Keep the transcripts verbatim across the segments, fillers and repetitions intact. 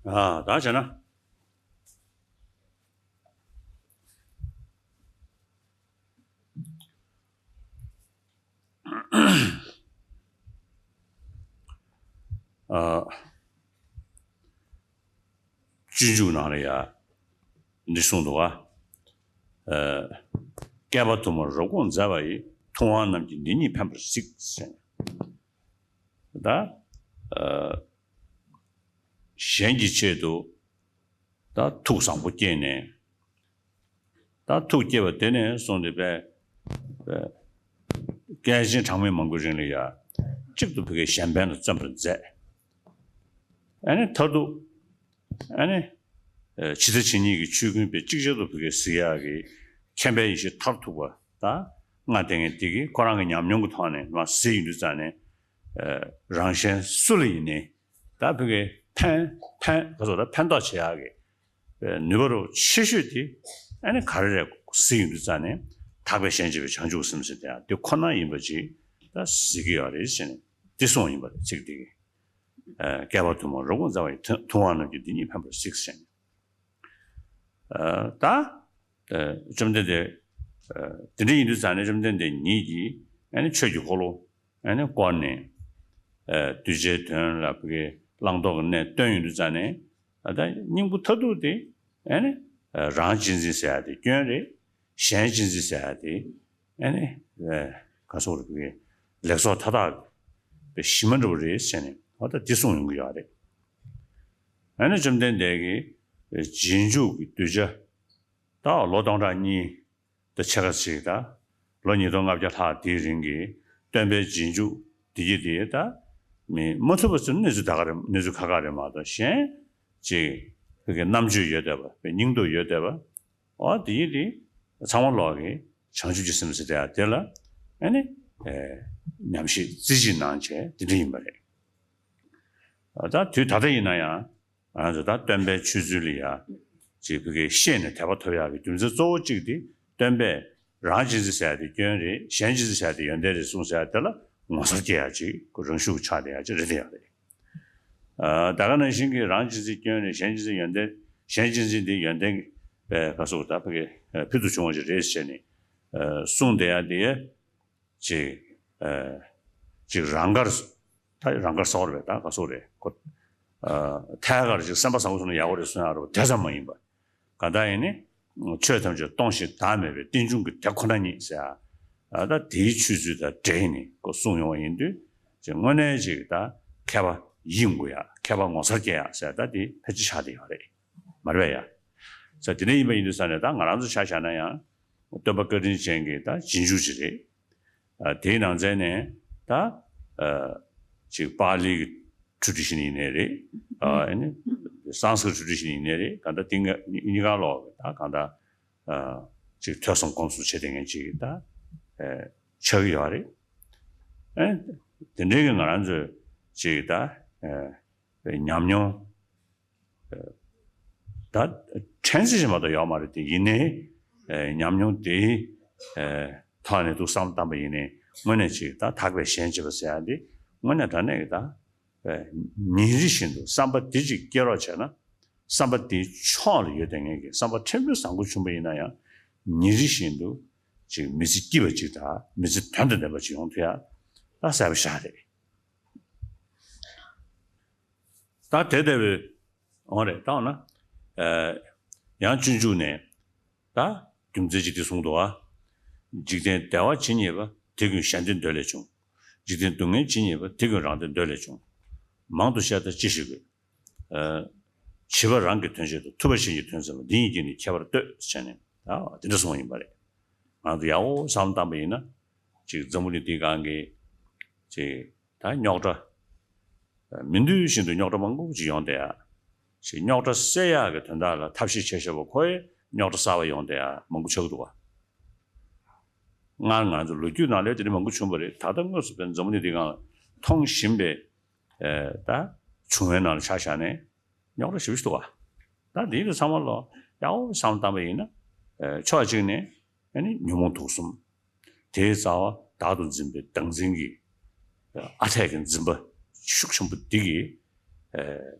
ཨ་ད་བྱས་ན། ཨ། སྤྱོད་འཇུག་ནང་ལ་ཡ་འདི་གསུངས་འདུག་བ། ཨ། བསྐལ་པ་དུ་མར་རབ་དགོངས་མཛད་པ་ཡི། ཐུབ་དབང་རྣམས་ཀྱིས་འདི་ཉིད་ཕན་པར་གཟིགས་ཟེར་ནས། ད། ཨ། གཞན་གྱི་ཆེད་དུ་ད་ཐུགས་བཟང་པོ་བསྐྱེད་ནས། ད་ཐུགས་བསྐྱེད་པ་དེ་ནས་བཟུང་སྟེ་པས། པས། བསྐལ་ཆེན་གྲངས་མེད་མང་པོའི་རིང་ལ་ཡ། གཅིག་ཏུ་བོད་ཀྱི་གཞན་ཕན་ལ་བརྩོན་པར་མཛད། ཨ་ནི་མཐར་ཐུག་ཨ་ནི། ཨ། ཇི་ལྟ་ཇི་སྙེད་ཀྱི་ཆོས་ཀུན་པས། ཅིག་ཅར་དུ་བོད་ཀྱི་གཟིགས་ཡག་གི་མཁྱེན་པའི་ཡེ་ཤེས་མཐར་ཐུག་པ་ད་ལྔ་སྡེ་ངེས་དེ་གིས་ཁོ་རང་གི་ཉམས་མྱོང་གི་ཐོག་ནས་མར་གཟིགས་ཡོང་དུས་ཙང་ནས། ཨ། རང་གཞན་སུ་ལ་ཡིན་ནའི་ད་བོད་ཀྱི་ཕན་ཕན་ག་ཚོད་ད་ཕན་ཐོགས་བྱེད་ཡག་གི་ནུས་པ་རུ་ཆེ་ཤོས་དེ་ཨ་ནི་ག་རེ་རེད་གཟིགས་ཡོང་དུས་ཙང་ནས། དག་པའི་ཞེན་བྱེད་པའི་བྱང་ཆུབ་སེམས་ཟེར་དེ་ཡང་དེ་ཁོ་ན་ཡིན་པ་ཅིག་ད་གཟིགས་ཀྱི་ཡོད་རེད་ཟེར་ནས་འདི་གསུངས་ཡིན་པ་རེད། ཚིག་འདི་གིས། ཨ། བསྐལ་པ་དུ་མར་རབ་དགོངས་མཛད་པ་ཡི། ཐུབ་དབང་རྣམས་ཀྱིས་འདི་ཉིད་ཕན་པར་གཟིགས་ཟེར་ནས། ཨ། ད། ཨ། བཅོམ་ལྡན་འདས། ཨ། དེ་འདྲ་ཡིན་དུས་ཙང་ནས་བཅོམ་ལྡན་འདས་ཉིད་ཀྱིས་ཨ་ནི་ཆོས་ཀྱི་འཁོར་ལོ་ཨ་ནི་བསྐོར་ནས། ཨ། གདུལ་བྱའི་དོན་ལ་བོད་ཀྱི་བླང་དོར་གྱི་གནས་སྟོན་ཡོང་དུས་ཙང་ནས། ཨ། ད་སྙིང་པོ་མཐར་ཐུག་དེ་ཨ་ནི། ཨ། རང་གཅེས་འཛིན་ཟེར་ཡ་དེ་སྐྱོན་རེད། གཞན་གཅེས་འཛིན་ཟེར་ཡ་དེ་ཨ་ནི། ཨ། ག་སོགས་རེད། བོད་ཀྱི་ལེགས་ཚོགས་མཐའ་དག་པའི་གཞི་མ་འདྲ་བོ་རེད་ཟེར་ནས་འོ་ད་འདི་གསུངས་ཡོང་གི་ཡོད་རེད། ཨ་ནི་བཅོམ་ལྡན་འདས་ཀྱིས་རྗེས་འཇུག་གི་གདུལ་བྱ་ད་ལོ་སྟོང་ཕྲག་གཉིས་དང་ཕྱེད་ཀ་ཅིག་དང་། ལོ་ཉིས་སྟོང་ལྔ་བརྒྱ་ལྷག་དེའི་རིང་གི་སྟོན་པའི་རྗེས་འཇུག་འདི་གྱིས་དེ་ད་མི་མ་ཐུབ་པ་ཚོའི་གནས་ཚུལ་ད་ག་རེ། གནས་ཚུལ་ཁ་ཁ་རེད་མ་གཏོགས། གཞན་ཅིག་བོད་ཀྱི་རྣམ་དཔྱོད་ཡོད་བསྡད་པ། བོད་སྙིང་སྟོབས་ཡོད་བསྡད་པ། འོ་དེ་ཡིན་དེ་ཚང་མ་ལོག་གི་བྱང་ཆུབ་ཀྱི་སེམས་ཟེར་དེ་ཡང་དེ་ལ་ཨ་ནི། ཨེ། ཉམས་ཞིབ་རྩིས་ཞིབ་གནང་བྱས་དེ་འདྲ་ཡིན་པ་རེད། ད་དུས་ད་ལྟ་ཡིན་ན་ཡང་ང་ཚོ་ད་སྟོན་པའི་ཆོས་ཚུལ་ལ་ཡ་ཅིག་བོད་ཀྱི་ཤེས་ནས་དད་པ་ཐོབ་ཡག་གི་རྒྱུ་མཚན་གཙོ་བོ་གཅིག་དེ་སྟོན་པས་རང་གཅེས་འཛིན་ཟེར་ཡག་དེ་སྐྱོན་རེད། གཞན་གཅེས་འཛིན་ཟེར་ཡག་དེ་ཡོན་ཏན་རེད་གསུངས་ཟེར་ཡག་དེ་ལ་ངོ་མཚར་སྐྱེ་ཡག་ཅིག་ཁོ་རང་ཤུགས་ཆག་བསྡད་ཡག་ཅིག་རེད་དེ་ཡག་རེད། ཨ། ད་ག་ནང་བཞིན་གྱི་རང་གཅེས་འཛིན་སྐྱོན་རེད། གཞན་གཅེས་འཛིན་ཡོན་ཏན། གཞན་གཅེས་འཛིན་དེ་ཡོན་ཏན་གྱི་ཨ་ག་སོགས་ད་ཕ་གི་ཨ་ཕུལ་དུ་བྱུང་བ་ཞིག་རེད་ཟེར་ནས་ཨ་གསུངས་བསྡད་ཡ་དེ་ཅིག་ཨ་ཅིག་རང་དགར། ད་རང་དགར་ཟེར་བ་རེད། ད་ག་སོགས་རེད་ཁོ། ཨ་ཐད་ཀར་ཅིག་སེམས་པ་བཟང་པོ་བྱུང་ན་ཡག་པོ་རེད་གསུང་ཡ་རེད་པ། དེ་ཙམ་མ་ཡིན་པ། གང་ལྟར་ཡིན་ནི། ཆོས་ཐམས་ཅད་སྟོང་ཞིང་བདག་མེད་པའི་རྟེན་འབྱུང་གི་དེ་ཁོ་ན་ཉིད་ཟེར་ཡ། ཨ་ད་དེའི་ཆོས་ཚུལ་དང་འབྲེལ་ནས་ཁོ་གསུངས་ཡོང་བ་ཡིན་དུས་ཅིག་དངོས་གནས་ཅིག་ད་མཁས་པ་ཡིད་འགུག་ཡ། མཁས་པ་ངོ་མཚར་སྐྱེ་ཡ་ཟེར་ཡ་ད་དེ་ཕལ་ཆེར་ཆགས་བསྡད་ཡོད་རེད། མ་རེད་པས་ཡ། ས་དེ་འདྲ་ཡིན་པ་ཡིན་དུས་ས་ནས་ད་ང་རང་ཚོ་ཆ་བཞག་ན་ཡང་སྟོན་པ་བཀའ་དྲིན་ཅན་གྱི་ད་རྗེས་འཇུག་ཅིག་རེད། ཨ་དེའི་ནང་ཚན་ནས་ད་ཨ་ཅིག་པཱ་ལིའི་ཊེ་ཌི་ཤན་ཡིན་ནའི་རེད། ཨ་ཨ་ནི་སཾ་སྐྲྀཏ་ཊེ་ཌི་ཤན་ཡིན་ནའི་རེད། གང་ལྟར་དེ་གཉིས་ཀ་ལོག་ད་གང་ལྟར་ཨ་ཅིག་ཐོས་བསམ་སྒོམ་གསུམ་བྱེད་བསྡད་མཁན་ཅིག་ད་ཨ་ཆགས་ཀྱི་ཡོད་རེད། ཨ་དེ་འདྲའི་གི་ང་རང་ཚོས་ཅིག་ད་ཨ་ཉམས་མྱོང་ད་ཕྲན་ཚེགས་ཤིག་མ་གཏོགས་ཡོད་མ་རེད་དེ། ཡིན་ནའི་ཨེ་ཉམས་མྱོང་དེའི་ཨེ་ཐོག་ནས་འདུག་བསམ་བཏང་པ་ཡིན་ནའི་དངོས་གནས་ཅིག་ད་དག་པའི་ཞེན་བྱེད་པ་ཟེར་ཡ་འདི་དངོས་གནས་དྲང་གནས་ཀྱི་ད་ཨེ་ཉིན་རེ་བཞིན་དུ་བསམ་པ་འདི་ཅིག་སྐྱེ་རོགས་བྱས་ན། བསམ་པ་འདིའི་ཕྱོགས་ལ་ཡོད་བསྡད་མཁན་གྱི་བསམ་པ་ཕྲན་བུ་བཟང་པོ་བྱུང་པ་ཡིན་ན་ཡང་ཉིན་རེ་བཞིན་དུ་ཅིག་མི་ཚེ་སྐྱིད་པ་ཅིག་དང་མི་ཚེ་དོན་དང་ལྡན་པ་ཅིག་ཡོང་ཐུབ་ཡ་ད་གསལ་པོ་ཤར་རེད། ད་དེ་ལྟ་བུའི་འོང་རེད། ད་འོ་ན། ཨ་ཡང་སྤྱོད་འཇུག་ནས་ད་རྒྱུ་མཚན་ཅིག་འདི་གསུངས་འདུག་ཨ། འཇིག་རྟེན་བདེ་བ་ཇི་སྙེད་པ། དེ་ཀུན་གཞན་དོན་འདོད་ལས་བྱུང་། འཇིག་རྟེན་སྡུག་བསྔལ་ཇི་སྙེད་པ། དེ་ཀུན་རང་དོན་འདོད་ལས་བྱུང་། མང་དུ་བཤད་ད་ཅི་ཞིག་དགོས། ཨ་བྱིས་པ་རང་གི་དོན་བྱེད་དོ། ཐུབ་པ་གཞན་གྱི་དོན་བྱེད་པ། འདི་གཉིས་ཀྱིས་ནི་ཁྱད་པར་ལྟོས་ཟེར་ནས་ད་འདི་འདྲ་གསུངས་པ་ཡིན་པ་རེད། ང་ཚོ་ཡག་པོ་བསམ་བཏང་པ་ཡིན་ན་ཅིག་འཛམ་བུ་གླིང་འདིའི་སྒང་གི་ཅིག་ད་རྙོག་དྲ། མི་འདོད་བཞིན་དུ་རྙོག་དྲ་མང་པོ་ཅིག་ཡོང་བསྡད་ཡ། ཞེས་རྙོག་དྲ་སེལ་ཡག་གི་དོན་དག་ལ་ཐབས་ཤེས་བྱས་བཞག་པ་ཁོ་ཡི་རྙོག་དྲ་གསར་པ་ཡོང་བསྡད་ཡ་མང་པོ་ཆགས་ཀྱི་འདུག་བ། སྔར་ང་ཚོ་ལོ་རྒྱུས་ནང་ལ་དེ་འདྲ་མང་པོ་བྱུང་བ་རེད། ད་ལྟ་དངོས་སུ་བན་འཛམ་བུ་གླིང་འདི་སྒང་ལ་མཐོང་བཞིན་པའི་ཨེ་ད་བྱུང་བའི་ནང་ལ་ཆ་བཞག་ནས་རྙོག་དྲ་ཞེ་པོ་ཞིག་འདུག་བ། ད་འདི་ཚོ་ཚང་མ་ལོ་ཡག་པོ་བསམ་བཏང་པ་ཡིན་ན་ཨེ་ཕྱོགས་གཅིག་ནས་ཨ་ནི་ཉོན་མོངས་དུག་གསུམ། དེའི་རྩ་བ་བདག་ཏུ་འཛིན་པའི་བདག་འཛིན་གྱི་ཨ་འཐས་ཀྱི་འཛིན་པ་ཤུགས་ཆེན་པོ་འདི་གིས་ཨེ་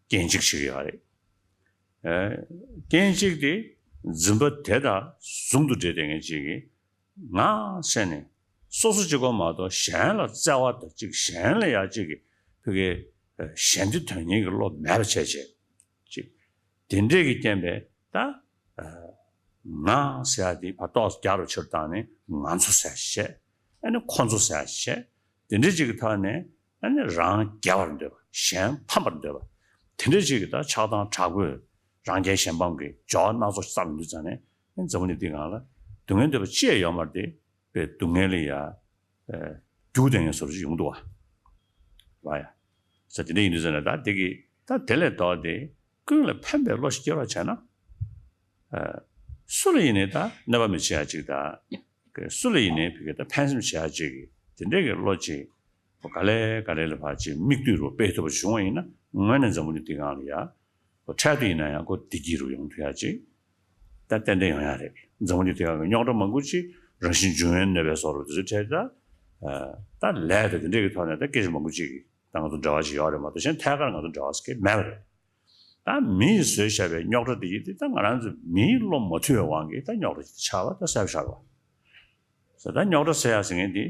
རྐྱེན་གཅིག་བྱེད་ཀྱི་ཡོད་རེད། ཨ། རྐྱེན་གཅིག་དེ་འཛིན་པ་དེ་དང་ཟུང་དུ་འབྲེལ་བསྡད་མཁན་གཅིག་གིས། ང་ཟེར་ནས་སོ་སོ་གཅིག་པོ་མ་གཏོགས་གཞན་ལ་བརྩེ་བ་དང་གཅིག་གཞན་ལ་ཡང་གཅིག་གི་ཕ་གི་ཨ་ཞེ་འདོད་དོན་གཉེར་གྱི་བློ་མེད་པ་བྱས་བྱས་ཅིག་དེ་འདྲས་ཀྱི་རྐྱེན་པས་ད་ཨ་ང་ཟེར་ཡ་དེ་ཕར་ཏོག་ཙམ་རྒྱག་རོགས་ཕྱིར་བཏང་ནས་ང་ཚོ་ཟེར་བྱས། ཨ་ནི་ཁོ་ཚོ་ཟེར་བྱས། དེ་འདྲས་ཅིག་གི་ཐོག་ནས་ཨ་ནི་རང་རྒྱལ་བར་འདོད་པ། གཞན་ཕམ་པར་འདོད་པ། དེ་འདྲས་ཅིག་གི་ད་ཆགས་སྡང་དྲག་པོས་རང་རྒྱལ་གཞན་ཕམ་གྱི་སྦྱོར་བ་སྣ་ཚོགས་བསགས་ཡོང་དུས་ཙང་ནས། ཨ་ནི་འཛམ་བུ་གླིང་འདི་སྒང་ལ་སྡུག་བསྔལ་འདོད་པ་ཅི་ཡང་ཡོད་མ་རེད་དེ། པའི་སྡུག་བསྔལ་ལ་ཡ། ཨ། རྒྱུག་བསྡད་མཁན་བཟོ་འདྲ་ཅིག་ཡོང་འདུག་བ། བ་ཡ། ས་དེ་འདྲ་ཡིན་དུས་ཙང་ནས་ད་དེ་གི་ད་དེ་ལས་ལྡོག་སྟེ་ཀུན་ལ་ཕན་པའི་བློ་ཞིག་སྐྱེ་རོགས་བྱས་ན། ཨ། སུ་ལ་ཡིན་ནའི་ད་གནོད་པ་མི་བྱེད་ཡ་ཅིག་དང་། སུ་ལ་ཡིན་ནའི་ཕ་གི་ད་ཕན་སེམས་བྱེད་ཡ་ཅིག་གི་དེ་འདྲའི་གི་བློ་ཅིག་ག་ལེ་ག་ལེ་ལ་ཕར་ཅིག་མིག་ལྟོས་རུ་སྤེལ་ཐུབ་པ་བྱུང་བ་ཡིན་ན། དངོས་གནས་འཛམ་བུ་གླིང་འདི་སྒང་ལ་ཡ། ཁོ་འཕྲལ་དུ་ཡིན་ན་ཡང་ཁོ་བདེ་སྐྱིད་རུ་ཡོང་ཐུབ་ཡ་ཅིག་ད་ཏན་ཏན་ཡོང་ཡ་རེད། འཛམ་བུ་གླིང་འདི་སྒང་གི་རྙོག་དྲ་མང་པོ་ཅིག་རང་བཞིན་འབྱུང་བའི་གནོད་པའི་བཟོ་འདྲ་དེ་ཚོའི་གྲས་ད། ཨ། ད་ལས་དང་དེ་འདྲས་ཀྱི་ཐོག་ནས་ད་སྐད་ཆ་མང་པོ་ཅིག་ད་ང་ཚོ་འབྲེལ་བ་ཅིག་ཡོད་རེད་མ་གཏོགས། གཞན་ཐད་ཀར་ང་ཚོ་འབྲེལ་བ་ཟེར་མཁན་མེད་པ་རེད། ད་མིས་བཟོས་བཞག་པའི་རྙོག་དྲ་དེ་ཡིན་དུས་ད་ང་རང་ཚོ་མིའི་བློ་མ་མཐུན་པའི་དབང་གིས་ད་རྙོག་དྲ་ཅིག་ཆགས་པ་ད་གསལ་པོ་ཆགས་པ། ཟེར། ད་རྙོག་དྲ་སེལ་ཡག་ཟེར་མཁན་དེ།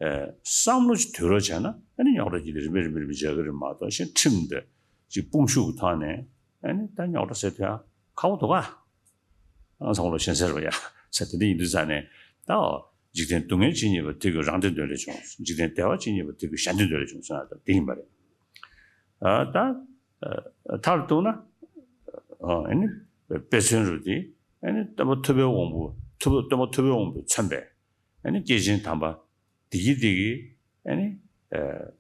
ཨ། བསམ་བློ་ཅིག་དུད་རོགས་བྱས་ན་ཨ་ནི་རྙོག་དྲ་ཅིག་དེ་རིམ་པས་རིམ་པས་རིམ་པས་འཇགས་ཀྱི་རེད་མ་གཏོགས། གཞན་ཁྲིམས་དང་ཅིག་དཔུང་ཤུགས་ཀྱི་ཐོག་ནས་ཨ་ནི་ད་རྙོག་དྲ་སེལ་ཐུབ་ཡག་ཁག་པོ་འདུག་ག་ཨང་། བསམ་བློ་གཞན་སེལ་བ་ཡ་ཟེར། དེ་འདྲ་ཡིན་དུས་ཙང་ནས་ད། འཇིག་རྟེན་སྡུག་བསྔལ་ཇི་སྙེད་པ། དེ་ཀུན་རང་སྡེ་གདོད་ལས་བྱུང་། འཇིག་རྟེན་བདེ་བ་ཇི་སྙེད་པ། དེ་ཀུན་གཞན་སྡེ་གདོད་ལས་བྱུང་ཟེར་ན་ད་དེ་ཡིན་པ་རེད། ཨ། ད། ཨ། མཐར་གཏུགས་ན། ཨ། ཨ་ནི་དཔེ་མཚོན་རུ་དེ། ཨ་ནི་སྟོན་པ་ཐུབ་པའི་དབང་པོ། ཐུབ། སྟོན་པ་ཐུབ་པའི་དབང་པོས་མཚོན་པའི་ཨ་ནི་སྐྱེས་ཆེན་དམ་པ་དེ་གི་དེ་གི། ཨ་ནི། ཨ།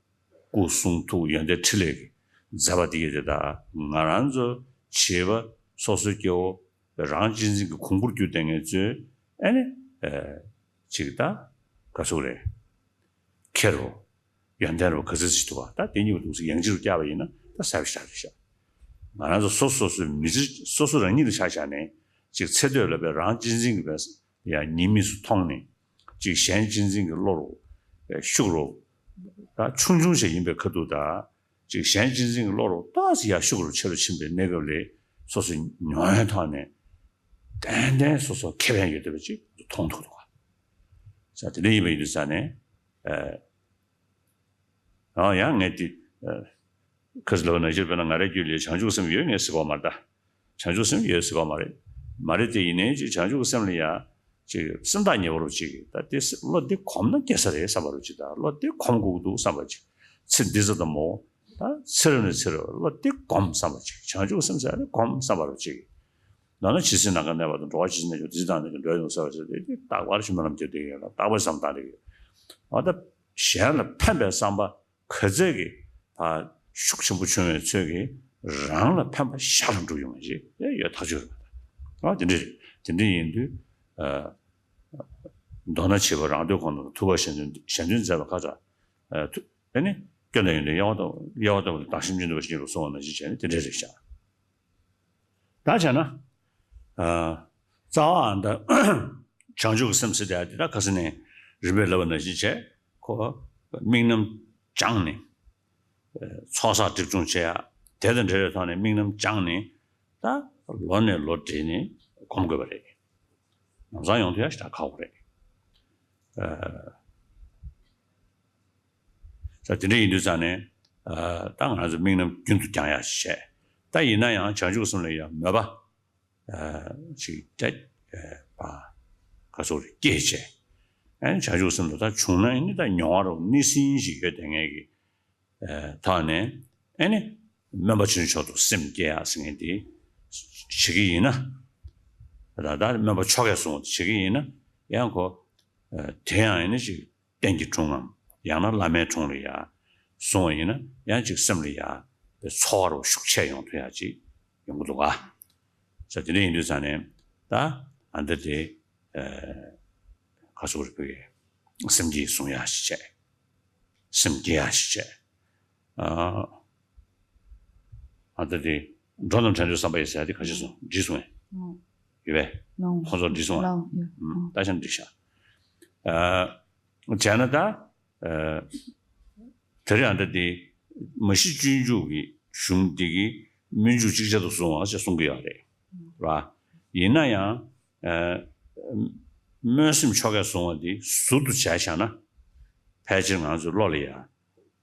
སྐུ་གསུང་ཐུགས་ཡོན་ཏན་ཕྲིན་ལས་ཀྱི་མཛད་པ་དེ་གི་དེ་དག་ང་རང་ཚོ་བྱིས་པ་སོ་སོའི་སྐྱེ་བོ་རང་གཅེས་འཛིན་གྱི་གོང་བུར་གྱུར་བསྡད་མཁན་ཚོས་ཨ་ནི། ཨ། ཅིག་ད་ག་ཚོད་རེད། ཁེ་རུ། ཡོན་ཏན་རུ་ག་ཚོད་ཅིག་འདུག་བ། ད་དེ་གཉིས་པོ་འདུག་སེ་ཡང་ཅིག་རུ་བཀྱག་པ་ཡིན་ན་ད་གསལ་པོ་ཞེ་དྲག་རེད་ཤག་ང་རང་ཚོ་སོ་སོ་སོའི་མི་ཚེ་སོ་སོ་རང་ཉིད་ལ་ཆ་བཞག་ནས་ཅིག་ཚེ་སྟོད་ལ་བའི་རང་གཅེས་འཛིན་གྱི་བས་ཡང་ཉེས་དམིགས་སུ་མཐོང་ནས་ཅིག་གཞན་གཅེས་འཛིན་གྱི་བློ་རུ་ཤུགས་རུ། ད་ཆུང་ཆུང་ཞིག་ཡིན་པའི་ཁ་ཐུག་ད། ཅིག་གཞན་གཅེས་འཛིན་གྱི་བློ་རུ་ཏོག་ཙམ་ཡར་ཤུགས་རུ་ཆེ་རུ་ཕྱིན་པའི་གནས་སྐབས་ལས་སོ་སོ་མྱོང་བའི་ཐོག་ནས་ཏན་ཏན་སོ་སོ་ཁེ་ཕན་ཡོད་བསྡད་པ་ཅིག་མཐོང་ཐུབ་འདུག་ག་ས་དེ་འདྲ་ཡིན་པ་ཡིན་དུས་ཙང་ནས། ཨ། ཨ། ཡང་ངས་དེ། ཨ། ཁ་སང་ལབ་པ་ནང་བཞིན་དཔེར་ན་ང་རའི་རྒྱུད་ལ་བྱང་ཆུབ་སེམས་ཡོད་ངས་ཟེར་གོ་མ་རེད་ད། བྱང་ཆུབ་སེམས་ཡོད་ཟེར་གོ་མ་རེད། མ་རེད་དེ་ཡིན་ནའི་ཅིག་བྱང་ཆུབ་སེམས་ལ་ཡ། ཅིག་སེམས་ཐག་ཉེ་བོ་རུ་ཅིག་ད་དེ་བློ་འདི་གོམས་ན་སྐྱེ་ས་རེད་བསམ་པ་རུ་ཅིག་ད་བློ་འདི་གོམས་དགོས་ཀྱི་འདུག་བསམ་པ་ཅིག་ཚེ་འདི་ཙམ་དུ་མོ། ད་ཚེ་རབས་ནས་ཚེ་རབས་བློ་འདི་གོམས་བསམ་པ་ཅིག་བྱང་ཆུབ་སེམས་ཟེར་ནི་གོམས་བསམ་པ་རུ་ཅིག་ནང་ན་ཇི་སྲིད་ནམ་མཁའ་གནས་པ་དང་། འགྲོ་བ་ཇི་སྲིད་གནས་འགྱུར་དེ་སྲིད་བདག་ནི་འགྱུར་འགྲོ་ཡི་ནོ་ཟེར་བ་ཟེར་ཏེ་རྟག་པར་ཞིབ་མོ་ལམ་གྱི་དེ་ཡོད་ལ་རྟག་པར་བསམ་བཏང་རེ་ཡོད། འོ་ད་གཞན་ལ་ཕན་པའི་བསམ་པ་ག་ཚད་ཀྱི་ཕར་ཤུགས་ཆེན་པོ་བྱུང་བའི་ཚོད་ཀྱིས་རང་ལ་ཕན་པ་ཞར་ལ་འགྲུབ་ཡོང་བ་ཞིག་ཡོད་ཐག་ཆོད་རེད། ཨ། དེ་འདྲ་རེད། དེ་འདྲ་ཡིན་དུས། ཨ། མདོར་ན་བྱིས་པ་རང་འདོད་ཁོ་ན་ལ་ཐུབ་པ་གཞན་དོན་གཞན་དོན་མཛད་པ་ཁ་ཚ། ཨ། ཐུ། ཨ་ནི་སྐྱོན་དང་ཡོན་ཏན་གཡར་བ་ལྟ་བུ། གཡར་བ་ལྟ་བུ་ལ་བདག་ཞིབ་ཅིང་དུལ་བ་ཞིག་ཉིད་དུ་གསུངས་པ་ནང་བཞིན་བྱས་ནས་དེ་འདྲ་རེད་ཤག་ད་བྱས་ན། ཨ། རྩ་བ་ཨ་ད་བྱང་ཆུབ་ཀྱི་སེམས་ཟེར་དེ་ད་ཁ་སང་ནས་རིམ་པས་ལབ་པ་ནང་བཞིན་བྱས། ཁོ་དམིགས་རྣམ་སྦྱངས་ནས། ཨ། ཚོགས་བསགས་སྒྲིབ་སྦྱོང་བྱེད་ཡ། དེ་དང་འབྲེལ་བའི་ཐོག་ནས་དམིགས་རྣམ་སྦྱངས་ནས་ད་ལོ་ནས་ལོ་བགྲེས་ནས་སྒོམ་དགོས་པ་རེད། ལམ་སང་ཡོང་ཐུབ་ཡ་ཞེ་དྲག་ཁག་པོ་རེད། ཨ། ད་དེ་འདྲ་ཡིན་དུས་ཙང་ནས། ཨ། ད་ང་ཚོ་དམིགས་རྣམ་རྒྱུན་དུ་སྦྱང་ཡག་ཞིག་བྱས། ད་ཡིན་ན་ཡང་བྱང་ཆུབ་སེམས་ལ་ཡང་མོས་པ། ཨ། ཅིག་ད། ཨ། པ། ག་ཚོད་རེ་སྐྱེས་བྱས། ཨ་ནི་བྱང་ཆུབ་སེམས་ལ་ད་བྱུང་ན་ཨ་ནི་ད་མྱོང་བ་རུ་གནས་ཟིན་ཞིག་ཡོད་དེ་ངེས་ཀྱི། ཨ། ཐོག་ནས་ཨ་ནི་སྨོན་པ་ཆུང་ཆུང་མཆོག་ཏུ་སེམས་བསྐྱེད་ཡག་ཟེར་མཁན་དེ་བྱེད་ཀྱི་ཡིན་ན། ད་ད་སྨོན་པ་ཆོ་གས་བཟུང་བ་དེ་བྱེད་ཀྱི་ཡིན་ན། ཡང་ཁོ། ཨ། དེ་ཡང་ཨ་ནི་ཅིག་རྟེན་གྱི་དྲུང་ངམ་ཡང་ན་བླ་མའི་དྲུང་ལ་ཡ་སོང་བ་ཡིན་ན་ཡང་ཅིག་སེམས་ལ་ཡ་པའི་ཚོར་བ་རུ་ཤུགས་ཆེ་ཡོང་ཐུབ་ཡག་ཅིག་ཡོང་གི་འདུག་ག་ས་དེ་འདྲ་ཡིན་དུས་ཙང་ནས་ད་ཨ་འདི་དེ། ཨ། ག་ཚོད་རེ་བོད་ཀྱི་སེམས་བསྐྱེད་བཟུང་ཡག་ཞིག་བྱས། སེམས་བསྐྱེད་ཡག་ཞིག་བྱས། ཨ། ཨ་ད་དེ་འགྲོ་རྣམས་དྲན་འདོད་བསམ་པ་ཡིས་ཟེར་ཡ་དེ་ག་ཞིག་སོང་བྲིས་སོང་ངས། ལོང་། ཡོད་པས། ལོང་། ཁོང་ཚོར་བྲིས་སོང་ང་། ལོང་ཡོད། ཨུམ། ད་ཆ་འགྲིག་ཤག་ཨ། བྱས་ན་ད། ཨ། དེ་རིང་ཨ་ད་དེ་མ་གཞི་སྤྱོད་འཇུག་གི་གཞུང་འདི་གི་ སྨོན་འཇུག་ཅིག་ཅར་དུ་བཟུང་བ་ཞེས་གསུང་གི་ཡོད་རེད། ར། ཡིན་ན་ཡང་། ཨ། སྨོན་སེམས་ཆོ་གས་བཟུང་བ་འདི་ཟུར་དུ་བྱས་བཞག་ན། ཕལ་ཆེར་ང་ཚོའི་བློ་ལ་ཡ།